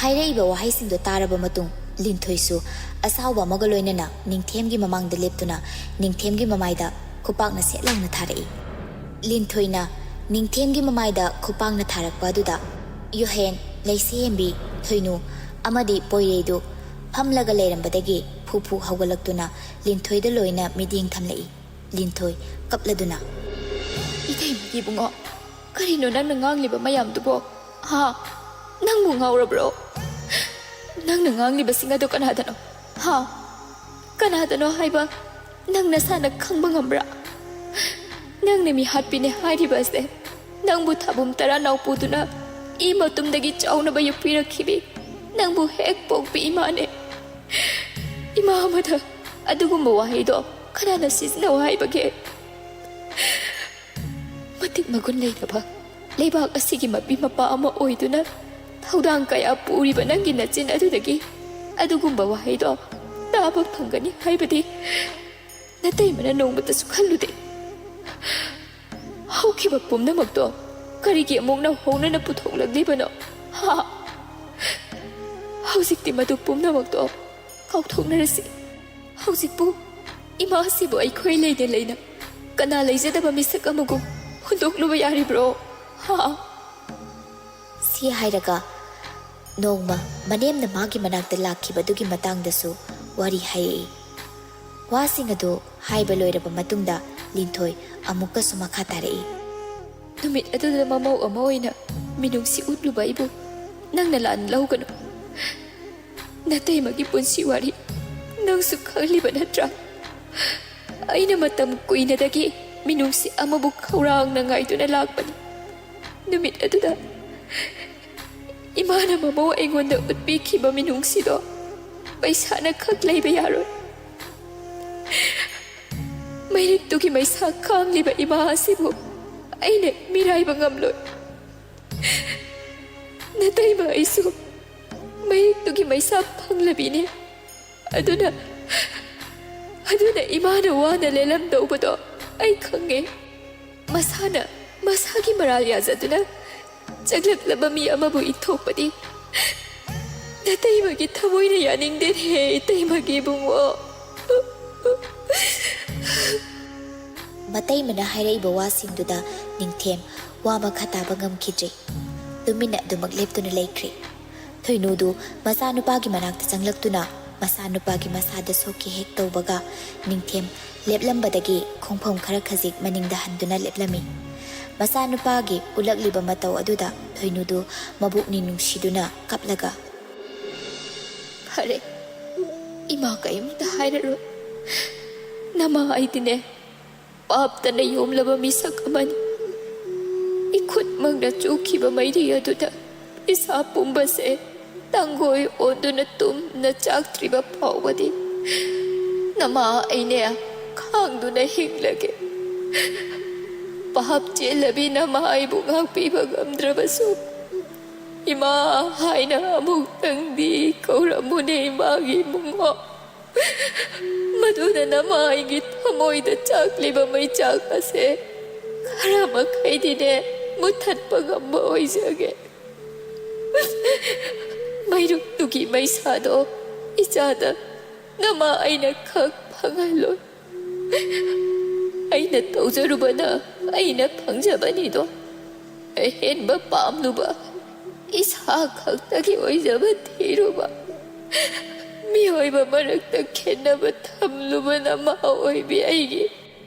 ꯍꯥꯏꯔꯛꯏꯕ ꯋꯥꯍꯩꯁꯤꯡꯗꯣ ꯇꯥꯔꯕ ꯃꯇꯨꯡ ꯂꯤꯟꯊꯣꯏꯁꯨ ꯑꯁꯥꯎꯕ ꯑꯃꯒ ꯂꯣꯏꯅꯅ ꯅꯤꯡꯊꯦꯝꯒꯤ ꯃꯃꯥꯡꯗ ꯂꯦꯞꯇꯨꯅ ꯅꯤꯡꯊꯦꯝꯒꯤ ꯃꯃꯥꯏꯗ ꯈꯨꯄꯥꯛꯅ ꯁꯦꯠ ꯂꯥꯎꯅ ꯊꯥꯔꯛꯏ꯫ ꯂꯤꯟꯊꯣꯏꯅ ꯅꯤꯡꯊꯦꯝꯒꯤ ꯃꯃꯥꯏꯗ ꯈꯨꯄꯥꯛꯅ ꯊꯥꯔꯛꯄ ꯑꯗꯨꯗ ꯌꯨꯍꯦꯟ, ꯂꯩꯁꯦꯝꯕꯤ, ꯊꯣꯏꯅꯨ ꯑꯃꯗꯤ ꯄꯣꯏꯔꯩꯗꯨ ꯐꯝꯂꯒ ꯂꯩꯔꯝꯕꯗꯒꯤ ꯐꯨ ꯐꯨ ꯍꯧꯒꯠꯂꯛꯇꯨꯅ ꯂꯤꯟꯊꯣꯏꯗ ꯂꯣꯏꯅ ꯃꯤꯠꯌꯦꯡ ꯊꯝꯂꯛꯏ꯫ ꯂꯤꯟꯊꯣꯏ ꯀꯞꯂꯗꯨꯅ, "ꯏꯇꯩꯃꯒꯤ ꯏꯕꯨꯡꯉꯣ, ꯀꯔꯤꯅꯣ ꯅꯪꯅ ꯉꯥꯡꯂꯤꯕ ꯃꯌꯥꯝꯗꯨꯕꯣ? ꯍꯥ? ꯅꯪꯕꯨ ꯉꯥꯎꯔꯕ꯭ꯔꯣ? ꯅꯪꯅ ꯉꯥꯡꯂꯤꯕꯁꯤꯡ ꯑꯗꯨ ꯀꯅꯥꯗꯅꯣ? ꯍꯥ? ꯀꯅꯥꯗꯅꯣ ꯍꯥꯏꯕ ꯅꯪ ꯅꯁꯥꯅ ꯈꯪꯕ ꯉꯝꯕ꯭ꯔꯥ? ꯅꯪꯅ ꯃꯤꯍꯥꯠꯄꯤꯅꯦ ꯍꯥꯏꯔꯤꯕ ꯑꯁꯦ ꯅꯪꯕꯨ ꯊꯥꯕꯨꯝ ꯇꯔꯥ ꯅꯥꯎꯄꯨꯗꯨꯅ ꯏ ꯃꯇꯨꯝꯗꯒꯤ ꯆꯥꯎꯅꯕ ꯌꯣꯛꯄꯤꯔꯛꯈꯤꯕꯤ ꯅꯪꯕꯨ ꯍꯦꯛ ꯄꯣꯛꯄꯤ ꯏꯃꯥꯅꯦ꯫ ꯏꯃꯥ ꯑꯃꯗ ꯑꯗꯨꯒꯨꯝꯕ ꯋꯥꯍꯩꯗꯣ ꯀꯅꯥꯅ ꯁꯤꯖꯤꯟꯅꯧ ꯍꯥꯏꯕꯒꯦ? ꯃꯇꯤꯛ ꯃꯒꯨꯟ ꯂꯩꯔꯕ ꯂꯩꯕꯥꯛ ꯑꯁꯤꯒꯤ ꯃꯄꯤ ꯃꯄꯥ ꯑꯃ ꯑꯣꯏꯗꯨꯅ ꯊꯧꯗꯥꯡ ꯀꯌꯥ ꯄꯨꯔꯤꯕ ꯅꯪꯒꯤ ꯅꯆꯤꯟ ꯑꯗꯨꯗꯒꯤ ꯑꯗꯨꯒꯨꯝꯕ ꯋꯥꯍꯩꯗꯣ ꯇꯥꯕ ꯐꯪꯒꯅꯤ ꯍꯥꯏꯕꯗꯤ ꯅꯇꯩꯃꯅ ꯅꯣꯡꯃꯇꯁꯨ ꯈꯜꯂꯨꯗꯦ꯫ ꯍꯧꯈꯤꯕ ꯄꯨꯝꯅꯃꯛꯇꯣ ꯀꯔꯤꯒꯤ ꯑꯃꯨꯛ ꯅꯧꯍꯧꯅꯅ ꯄꯨꯊꯣꯛꯂꯛꯂꯤꯕꯅꯣ? ꯍꯥ? ꯍꯧꯖꯤꯛꯇꯤ ꯃꯗꯨ ꯄꯨꯝꯅꯃꯛꯇꯣ ꯀꯥꯎꯊꯣꯛꯅꯔꯁꯤ꯫ ꯍꯧꯖꯤꯛꯄꯨ ꯏꯃꯥꯁꯤꯕꯨ ꯑꯩꯈꯣꯏ ꯂꯩꯅ ꯂꯩꯅ ꯀꯅꯥ ꯂꯩꯖꯗꯕ ꯃꯤꯁꯛ ꯑꯃꯒꯨꯝ ꯍꯨꯟꯗꯣꯛꯂꯨꯕ ꯌꯥꯔꯤꯕ꯭ꯔꯣ? ꯍꯥ?" ꯁꯤ ꯍꯥꯏꯔꯒ ꯅꯣꯡꯃ ꯃꯅꯦꯝꯅ ꯃꯥꯒꯤ ꯃꯅꯥꯛꯇ ꯂꯥꯛꯈꯤꯕꯗꯨꯒꯤ ꯃꯇꯥꯡꯗꯁꯨ ꯋꯥꯔꯤ ꯍꯥꯏꯔꯛꯏ꯫ ꯋꯥꯁꯤꯡ ꯑꯗꯨ ꯍꯥꯏꯕ ꯂꯣꯏꯔꯕ ꯃꯇꯨꯡꯗ ꯂꯤꯟꯊꯣꯏ ꯑꯃꯨꯛꯀꯁꯨ ꯃꯈꯥ ꯇꯥꯔꯛꯏ꯫ "ꯅꯨꯃꯤꯠ ꯑꯗꯨꯗ ꯃꯃꯧ ꯑꯃ ꯑꯣꯏꯅ ꯃꯤꯅꯨꯡꯁꯤ ꯎꯠꯂꯨꯕ ꯑꯩꯕꯨ ꯅꯪꯅ ꯂꯥꯟꯅ ꯂꯧꯒꯅꯨ꯫ ꯅꯇꯩꯃꯒꯤ ꯄꯨꯟꯁꯤ ꯋꯥꯔꯤ ꯅꯪꯁꯨ ꯈꯪꯂꯤꯕ ꯅꯠꯇ꯭ꯔꯥ? ꯑꯩꯅ ꯃꯇꯝ ꯀꯨꯏꯅꯗꯒꯤ ꯃꯤꯅꯨꯡꯁꯤ ꯑꯃꯕꯨ ꯈꯧꯔꯥꯡꯅ ꯉꯥꯏꯗꯨꯅ ꯂꯥꯛꯄꯅꯤ꯫ ꯅꯨꯃꯤꯠ ꯑꯗꯨꯗ ꯏꯃꯥꯅ ꯃꯃꯧ ꯑꯩꯉꯣꯟꯗ ꯎꯠꯄꯤꯈꯤꯕ ꯃꯤꯅꯨꯡꯁꯤꯗꯣ ꯄꯩꯁꯥꯅ ꯈꯛ ꯂꯩꯕ ꯌꯥꯔꯣꯏ꯫ ꯃꯩꯔꯤꯛꯇꯨꯒꯤ ꯃꯩꯁꯥ ꯈꯥꯡꯂꯤꯕ ꯏꯃꯥ ꯑꯁꯤꯕꯨ ꯑꯩꯅ ꯃꯤꯔꯥꯏꯕ ꯉꯝꯂꯣꯏ꯫ ꯅꯇꯩꯃ ꯑꯩꯁꯨ ꯃꯩꯔꯤꯛꯇꯨꯒꯤ ꯃꯩꯁꯥ ꯐꯪꯂꯕꯤꯅꯦ꯫ ꯑꯗꯨꯅ, ꯑꯗꯨꯅ ꯏꯃꯥꯅ ꯋꯥꯅ ꯂꯦꯜꯂꯝꯗꯧꯕꯗꯣ ꯑꯩ ꯈꯪꯉꯦ꯫ ꯃꯁꯥꯅ ꯃꯁꯥꯒꯤ ꯃꯔꯥꯜ ꯌꯥꯖꯗꯨꯅ ꯆꯪꯂꯛꯂꯕ ꯃꯤ ꯑꯃꯕꯨ ꯏꯟꯊꯣꯛꯄꯗꯤ ꯅꯇꯩꯃꯒꯤ ꯊꯃꯣꯏꯅ ꯌꯥꯅꯤꯡꯗꯦꯅꯦꯍꯦ, ꯏꯇꯩꯃꯒꯤ ꯏꯕꯨꯡꯉꯣ꯫ ꯃꯇꯩꯃꯅ ꯍꯥꯏꯔꯛꯏꯕ ꯋꯥꯁꯤꯡꯗꯨꯗ ꯅꯤꯡꯊꯦꯝ ꯋꯥ ꯃꯈꯥ ꯇꯥꯕ ꯉꯝꯈꯤꯗ꯭ꯔꯦ꯫ ꯇꯨꯃꯤꯟꯅ ꯑꯗꯨꯃꯛ ꯂꯦꯞꯇꯨꯅ ꯂꯩꯈ꯭ꯔꯦ꯫ ꯊꯣꯏꯅꯨꯗꯨ ꯃꯆꯥꯅꯨꯄꯥꯒꯤ ꯃꯅꯥꯛꯇ ꯆꯪꯂꯛꯇꯨꯅ ꯃꯆꯥꯅꯨꯄꯥꯒꯤ ꯃꯁꯥꯗ ꯁꯣꯛꯀꯤ ꯍꯦꯛ ꯇꯧꯕꯒ ꯅꯤꯡꯊꯦꯝ ꯂꯦꯞꯂꯝꯕꯗꯒꯤ ꯈꯣꯡꯐꯝ ꯈꯔ ꯈꯖꯤꯛ ꯃꯅꯤꯡꯗ ꯍꯟꯗꯨꯅ ꯂꯦꯞꯂꯝꯃꯤ꯫ ꯃꯆꯥꯅꯨꯄꯥꯒꯤ ꯎꯠꯂꯛꯂꯤꯕ ꯃꯇꯧ ꯑꯗꯨꯗ ꯊꯣꯏꯅꯨꯗꯨ ꯃꯕꯨꯛꯅꯤ ꯅꯨꯡꯁꯤꯗꯨꯅ ꯀꯞꯂꯒ, "ꯐꯔꯦ, ꯏꯃꯥ ꯀꯔꯤꯝꯇ ꯍꯥꯏꯔꯔꯣꯏ꯫ ꯅꯃꯥ ꯑꯩꯗꯤꯅꯦ ꯄꯥꯞꯇꯅ ꯌꯣꯝꯂꯕ ꯃꯤꯁꯛ ꯑꯃꯅꯤ꯫ ꯏꯈꯨꯠꯃꯛꯅ ꯆꯨꯈꯤꯕ ꯃꯩꯔꯤ ꯑꯗꯨꯗ ꯏꯁꯥ ꯄꯨꯝꯕꯁꯦ ꯇꯥꯡꯒꯣꯏ ꯑꯣꯟꯗꯨꯅ ꯇꯨꯝꯅ ꯆꯥꯛꯇ꯭ꯔꯤꯕ ꯐꯥꯎꯕꯗꯤ ꯅꯃꯥ ꯑꯩꯅꯦ ꯈꯥꯡꯗꯨꯅ ꯍꯤꯡꯂꯒꯦ꯫ ꯄꯥꯞ ꯆꯦꯜꯂꯕꯤ ꯅꯃꯥ ꯑꯩꯕꯨ ꯉꯥꯛꯄꯤꯕ ꯉꯝꯗ꯭ꯔꯕꯁꯨ ꯏꯃꯥ ꯍꯥꯏꯅ ꯑꯃꯨꯛꯇꯪꯗꯤ ꯀꯧꯔꯝꯃꯨꯅꯦ ꯏꯃꯥꯒꯤ ꯏꯕꯨꯡꯉꯣ꯫ ꯃꯗꯨꯅ ꯅꯃꯥ ꯑꯩꯒꯤ ꯊꯃꯣꯏꯗ ꯆꯥꯛꯂꯤꯕ ꯃꯩꯆꯥꯛ ꯑꯁꯦ ꯈꯔ ꯃꯈꯩꯗꯤꯅꯦ ꯃꯨꯊꯠꯄ ꯉꯝꯕ ꯑꯣꯏꯖꯒꯦ꯫ ꯃꯩꯔꯨꯛꯇꯨꯒꯤ ꯃꯩꯁꯥꯗꯣ ꯏꯆꯥꯗ ꯅꯃꯥ ꯑꯩꯅ ꯈꯛ ꯐꯪꯍꯜꯂꯣꯏ꯫ ꯑꯩꯅ ꯇꯧꯖꯔꯨꯕꯅ ꯑꯩꯅ ꯐꯪꯖꯕꯅꯤꯗꯣ꯫ ꯑꯍꯦꯟꯕ ꯄꯥꯝꯂꯨꯕ, ꯏꯁꯥ ꯈꯛꯇꯒꯤ ꯑꯣꯏꯖꯕ ꯊꯤꯔꯨꯕ, ꯃꯤꯑꯣꯏꯕ ꯃꯔꯛꯇ ꯈꯦꯠꯅꯕ ꯊꯝꯂꯨꯕ ꯅꯃꯥ ꯑꯣꯏꯕꯤ ꯑꯩꯒꯤ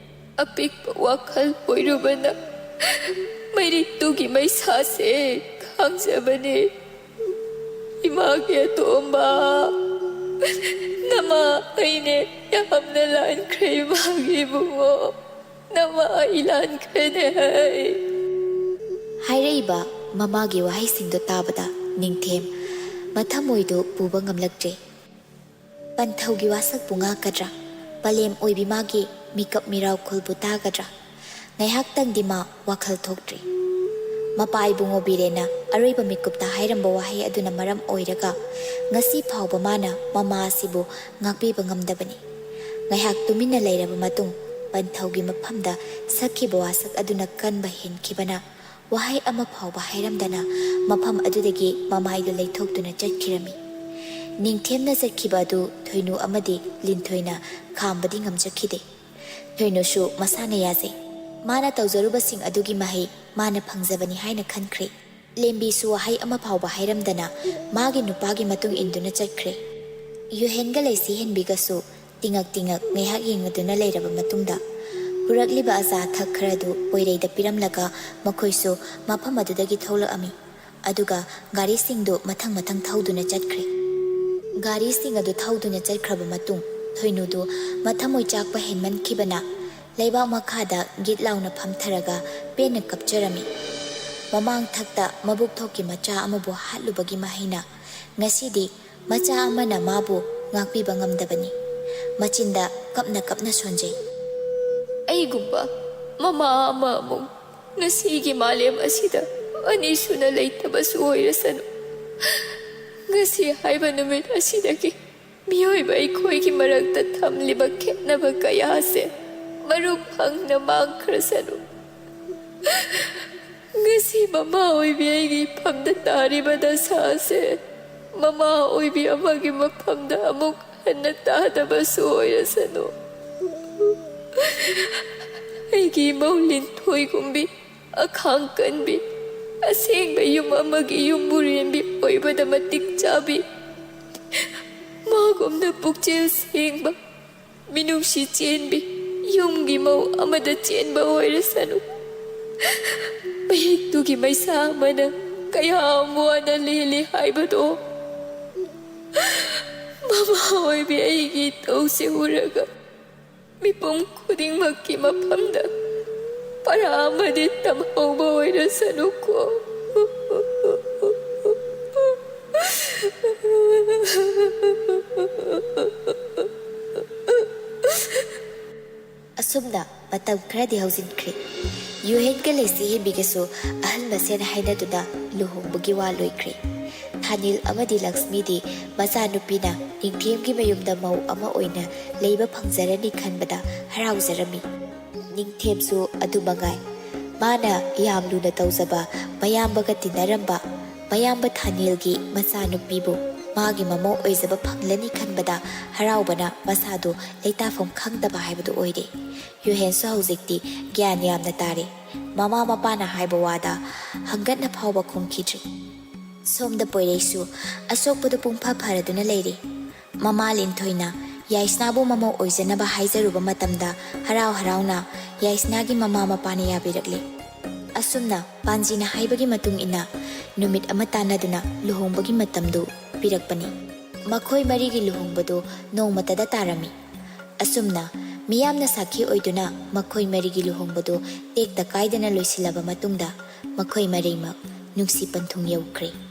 ꯑꯄꯤꯛꯄ ꯋꯥꯈꯜ ꯑꯣꯏꯔꯨꯕꯅ ꯃꯩꯔꯤꯛꯇꯨꯒꯤ ꯃꯩꯁꯥꯁꯦ ꯈꯥꯡꯖꯕꯅꯤ꯫ ꯏꯃꯥꯒꯤ ꯑꯇꯣꯝꯕ, ꯅꯃꯥ ꯑꯩꯅꯦ ꯌꯥꯝꯅ ꯂꯥꯟꯈ꯭ꯔꯦ ꯏꯃꯥꯒꯤ ꯏꯕꯨꯡꯉꯣ꯫ ꯅꯃꯥ, ꯑꯩ ꯂꯥꯟꯈ꯭ꯔꯦꯅꯦ꯫ ꯍꯥꯏꯔꯛꯏꯕ ꯃꯃꯥꯒꯤ ꯋꯥꯍꯩꯁꯤꯡꯗꯨ ꯇꯥꯕꯗ ꯅꯤꯡꯊꯦꯝ ꯃꯊꯃꯣꯏꯗꯨ ꯄꯨꯕ ꯉꯝꯂꯛꯇ꯭ꯔꯦ꯫ ꯄꯟꯊꯧꯒꯤ ꯋꯥꯁꯛꯄꯨ ꯉꯥꯛꯀꯗ꯭ꯔꯥ? ꯄꯂꯦꯝ ꯑꯣꯏꯕꯤ ꯃꯥꯒꯤ ꯃꯤꯀꯞ ꯃꯤꯔꯥꯎꯈꯨꯜꯕꯨ ꯇꯥꯒꯗ꯭ꯔꯥ? ꯉꯥꯏꯍꯥꯛꯇꯪꯗꯤ ꯃꯥ ꯋꯥꯈꯜ ꯊꯣꯛꯇ꯭ꯔꯤ꯫ ꯃꯄꯥ ꯏꯕꯨꯡꯉꯣ ꯕꯤꯔꯦꯟꯅ ꯑꯔꯣꯏꯕ ꯃꯤꯀꯨꯞꯇ ꯍꯥꯏꯔꯝꯕ ꯋꯥꯍꯩ ꯑꯗꯨꯅ ꯃꯔꯝ ꯑꯣꯏꯔꯒ ꯉꯁꯤ ꯐꯥꯎꯕ ꯃꯥꯅ ꯃꯃꯥ ꯑꯁꯤꯕꯨ ꯉꯥꯛꯄꯤꯕ ꯉꯝꯗꯕꯅꯤ꯫ ꯉꯥꯏꯍꯥꯛ ꯇꯨꯃꯤꯟꯅ ꯂꯩꯔꯕ ꯃꯇꯨꯡ ꯄꯟꯊꯧꯒꯤ ꯃꯐꯝꯗ ꯁꯛꯈꯤꯕ ꯋꯥꯁꯛ ꯑꯗꯨꯅ ꯀꯟꯕ ꯍꯦꯟꯈꯤꯕꯅ ꯋꯥꯍꯩ ꯑꯃ ꯐꯥꯎꯕ ꯍꯥꯏꯔꯝꯗꯅ ꯃꯐꯝ ꯑꯗꯨꯗꯒꯤ ꯃꯃꯥꯏꯗꯨ ꯂꯩꯊꯣꯛꯇꯨꯅ ꯆꯠꯈꯤꯔꯝꯃꯤ꯫ ꯅꯤꯡꯊꯦꯝꯅ ꯆꯠꯈꯤꯕ ꯑꯗꯨ ꯊꯣꯏꯅꯨ ꯑꯃꯗꯤ ꯂꯤꯟꯊꯣꯏꯅ ꯈꯥꯝꯕꯗꯤ ꯉꯝꯖꯈꯤꯗꯦ꯫ ꯊꯣꯏꯅꯨꯁꯨ ꯃꯁꯥꯅ ꯌꯥꯖꯩ꯫ ꯃꯥꯅ ꯇꯧꯖꯔꯨꯕꯁꯤꯡ ꯑꯗꯨꯒꯤ ꯃꯍꯩ ꯃꯥꯅ ꯐꯪꯖꯕꯅꯤ ꯍꯥꯏꯅ ꯈꯟꯈ꯭ꯔꯦ꯫ ꯂꯦꯝꯕꯤꯁꯨ ꯋꯥꯍꯩ ꯑꯃ ꯐꯥꯎꯕ ꯍꯥꯏꯔꯝꯗꯅ ꯃꯥꯒꯤ ꯅꯨꯄꯥꯒꯤ ꯃꯇꯨꯡ ꯏꯟꯗꯨꯅ ꯆꯠꯈ꯭ꯔꯦ꯫ ꯌꯨꯍꯦꯟꯒ ꯂꯩꯁꯤ ꯍꯦꯟꯕꯤꯒꯁꯨ ꯇꯤꯉꯛ ꯇꯤꯉꯛ ꯉꯥꯏꯍꯥꯛ ꯌꯦꯡꯅꯗꯨꯅ ꯂꯩꯔꯕ ꯃꯇꯨꯡꯗ ꯄꯨꯔꯛꯂꯤꯕ ꯑꯆꯥ ꯑꯊꯛ ꯈꯔꯗꯨ ꯄꯣꯏꯔꯩꯗ ꯄꯤꯔꯝꯂꯒ ꯃꯈꯣꯏꯁꯨ ꯃꯐꯝ ꯑꯗꯨꯗꯒꯤ ꯊꯣꯛꯂꯛꯑꯝꯃꯤ꯫ ꯑꯗꯨꯒ ꯒꯥꯔꯤꯁꯤꯡꯗꯨ ꯃꯊꯪ ꯃꯊꯪ ꯊꯧꯗꯨꯅ ꯆꯠꯈ꯭ꯔꯦ꯫ ꯒꯥꯔꯤꯁꯤꯡ ꯑꯗꯨ ꯊꯧꯗꯨꯅ ꯆꯠꯈ꯭ꯔꯕ ꯃꯇꯨꯡ ꯊꯣꯏꯅꯨꯗꯨ ꯃꯊꯃꯣꯏ ꯆꯥꯛꯄ ꯍꯦꯟꯃꯟꯈꯤꯕꯅ ꯂꯩꯕꯥꯛ ꯃꯈꯥꯗ ꯒꯤꯠ ꯂꯥꯎꯅ ꯐꯝꯊꯔꯒ ꯄꯦꯟꯅ ꯀꯞꯆꯔꯝꯃꯤ꯫ ꯃꯃꯥꯡ ꯊꯛꯇ ꯃꯕꯨꯛ ꯊꯣꯛꯀꯤ ꯃꯆꯥ ꯑꯃꯕꯨ ꯍꯥꯠꯂꯨꯕꯒꯤ ꯃꯍꯩꯅ ꯉꯁꯤꯗꯤ ꯃꯆꯥ ꯑꯃꯅ ꯃꯥꯕꯨ ꯉꯥꯛꯄꯤꯕ ꯉꯝꯗꯕꯅꯤ꯫ ꯃꯆꯤꯟꯗ ꯀꯞꯅ ꯀꯞꯅ ꯁꯣꯟꯖꯩ꯫ ꯑꯩꯒꯨꯝꯕ ꯃꯃꯥ ꯑꯃ ꯑꯃꯨꯛ ꯉꯁꯤꯒꯤ ꯃꯥꯂꯦꯝ ꯑꯁꯤꯗ ꯑꯅꯤꯁꯨꯅ ꯂꯩꯇꯕꯁꯨ ꯑꯣꯏꯔꯁꯅꯨ꯫ ꯉꯁꯤ ꯍꯥꯏꯕ ꯅꯨꯃꯤꯠ ꯑꯁꯤꯗꯒꯤ ꯃꯤꯑꯣꯏꯕ ꯑꯩꯈꯣꯏꯒꯤ ꯃꯔꯛꯇ ꯊꯝꯂꯤꯕ ꯈꯦꯠꯅꯕ ꯀꯌꯥꯁꯦ ꯃꯔꯨ ꯐꯪꯅ ꯃꯥꯡꯈ꯭ꯔꯁꯅꯨ꯫ ꯉꯁꯤ ꯃꯃꯥ ꯑꯣꯏꯕꯤ ꯑꯩꯒꯤ ꯏꯐꯝꯗ ꯇꯥꯔꯤꯕ ꯗꯁꯥꯁꯦ ꯃꯃꯥ ꯑꯣꯏꯕꯤ ꯑꯃꯒꯤ ꯃꯐꯝꯗ ꯑꯃꯨꯛ ꯍꯟꯅ ꯇꯥꯗꯕꯁꯨ ꯑꯣꯏꯔꯁꯅꯨ꯫ ꯑꯩꯒꯤ ꯏꯃꯧ ꯂꯤꯟꯊꯣꯏꯒꯨꯝꯕꯤ, ꯑꯈꯥꯡ ꯀꯟꯕꯤ, ꯑꯁꯦꯡꯕ ꯌꯨꯝ ꯑꯃꯒꯤ ꯌꯨꯝꯕꯨꯔꯦꯟꯕꯤ ꯑꯣꯏꯕꯗ ꯃꯇꯤꯛ ꯆꯥꯕꯤ, ꯃꯥꯒꯨꯝꯅ ꯄꯨꯛꯆꯦꯜ ꯁꯦꯡꯕ, ꯃꯤꯅꯨꯡꯁꯤ ꯆꯦꯟꯕꯤ, ꯌꯨꯝꯒꯤ ꯃꯧ ꯑꯃꯗ ꯆꯦꯟꯕ ꯑꯣꯏꯔꯁꯅꯨ꯫ ꯃꯍꯤꯛꯇꯨꯒꯤ ꯃꯩꯁꯥ ꯑꯃꯅ ꯀꯌꯥꯝ ꯋꯥꯅ ꯂꯦꯜꯂꯤ ꯍꯥꯏꯕꯗꯣ ꯃꯃꯥ ꯑꯣꯏꯕꯤ ꯑꯩꯒꯤ ꯏꯇꯧꯁꯦ ꯎꯔꯒ ꯃꯤꯄꯨꯝ ꯈꯨꯗꯤꯡꯃꯛꯀꯤ ꯃꯐꯝꯗ ꯄꯔꯥ ꯑꯃꯗꯤ ꯇꯝꯍꯧꯕ ꯑꯣꯏꯔꯁꯅꯨꯀꯣ꯫ ꯑꯁꯨꯝꯅ ꯃꯇꯝ ꯈꯔꯗꯤ ꯍꯧꯖꯤꯟꯈ꯭ꯔꯦ꯫ ꯌꯨꯍꯦꯟꯒ ꯂꯩꯆꯤꯍꯦꯟꯕꯤꯒꯁꯨ ꯑꯍꯜ ꯃꯁꯦꯟ ꯍꯥꯏꯅꯗꯨꯅ ꯂꯨꯍꯣꯡꯕꯒꯤ ꯋꯥ ꯂꯣꯏꯈ꯭ꯔꯦ꯫ ꯊꯥꯅꯤꯜ ꯑꯃꯗꯤ ꯂꯛꯁꯃꯤꯗꯤ ꯃꯆꯥꯅꯨꯄꯤꯅ ꯅꯤꯡꯊꯦꯝꯒꯤ ꯃꯌꯨꯝꯗ ꯃꯧ ꯑꯃ ꯑꯣꯏꯅ ꯂꯩꯕ ꯐꯪꯖꯔꯅꯤ ꯈꯟꯕꯗ ꯍꯔꯥꯎꯖꯔꯝꯃꯤ꯫ ꯅꯤꯡꯊꯦꯝꯁꯨ ꯑꯗꯨ ꯃꯉꯥꯏ꯫ ꯃꯥꯅ ꯌꯥꯝ ꯂꯨꯅ ꯇꯧꯖꯕ ꯃꯌꯥꯝꯕꯒ ꯇꯤꯟꯅꯔꯝꯕ ꯃꯌꯥꯝꯕ ꯊꯥꯅꯤꯜꯒꯤ ꯃꯆꯥꯅꯨꯄꯤꯕꯨ ꯃꯥꯒꯤ ꯃꯃꯧ ꯑꯣꯏꯖꯕ ꯐꯪꯂꯅꯤ ꯈꯟꯕꯗ ꯍꯔꯥꯎꯕꯅ ꯃꯁꯥꯗꯨ ꯂꯩꯇꯥꯐꯝ ꯈꯪꯗꯕ ꯍꯥꯏꯕꯗꯨ ꯑꯣꯏꯔꯦ꯫ ꯌꯨꯍꯦꯟꯁꯨ ꯍꯧꯖꯤꯛꯇꯤ ꯒ꯭ꯌꯥꯟ ꯌꯥꯝꯅ ꯇꯥꯔꯦ꯫ ꯃꯃꯥ ꯃꯄꯥꯅ ꯍꯥꯏꯕ ꯋꯥꯗ ꯍꯪꯒꯠꯅ ꯐꯥꯎꯕ ꯈꯨꯝꯈꯤꯗ꯭ꯔꯤ꯫ ꯁꯣꯝꯗ ꯄꯣꯏꯔꯩꯁꯨ ꯑꯁꯣꯛꯄꯗꯨ ꯄꯨꯡꯐ ꯐꯔꯗꯨꯅ ꯂꯩꯔꯤ꯫ ꯃꯃꯥ ꯂꯤꯟꯊꯣꯏꯅ ꯌꯥꯏꯁꯅꯥꯕꯨ ꯃꯃꯧ ꯑꯣꯏꯖꯅꯕ ꯍꯥꯏꯖꯔꯨꯕ ꯃꯇꯝꯗ ꯍꯔꯥꯎ ꯍꯔꯥꯎꯅ ꯌꯥꯏꯁꯅꯥꯒꯤ ꯃꯃꯥ ꯃꯄꯥꯅ ꯌꯥꯕꯤꯔꯛꯂꯦ꯫ ꯑꯁꯨꯝꯅ ꯄꯥꯟꯖꯤꯅ ꯍꯥꯏꯕꯒꯤ ꯃꯇꯨꯡ ꯏꯟꯅ ꯅꯨꯃꯤꯠ ꯑꯃ ꯇꯥꯟꯅꯗꯨꯅ ꯂꯨꯍꯣꯡꯕꯒꯤ ꯃꯇꯝꯗꯨ ꯄꯤꯔꯛꯄꯅꯤ꯫ ꯃꯈꯣꯏ ꯃꯔꯤꯒꯤ ꯂꯨꯍꯣꯡꯕꯗꯨ ꯅꯣꯡꯃꯇꯗ ꯇꯥꯔꯝꯃꯤ꯫ ꯑꯁꯨꯝꯅ ꯃꯤꯌꯥꯝꯅ ꯁꯥꯈꯤ ꯑꯣꯏꯗꯨꯅ ꯃꯈꯣꯏ ꯃꯔꯤꯒꯤ ꯂꯨꯍꯣꯡꯕꯗꯨ ꯇꯦꯛꯇ ꯀꯥꯏꯗꯅ ꯂꯣꯏꯁꯤꯜꯂꯕ ꯃꯇꯨꯡꯗ ꯃꯈꯣꯏ ꯃꯔꯤꯃꯛ ꯅꯨꯡꯁꯤ ꯄꯟꯊꯨꯡ ꯌꯧꯈ꯭ꯔꯦ꯫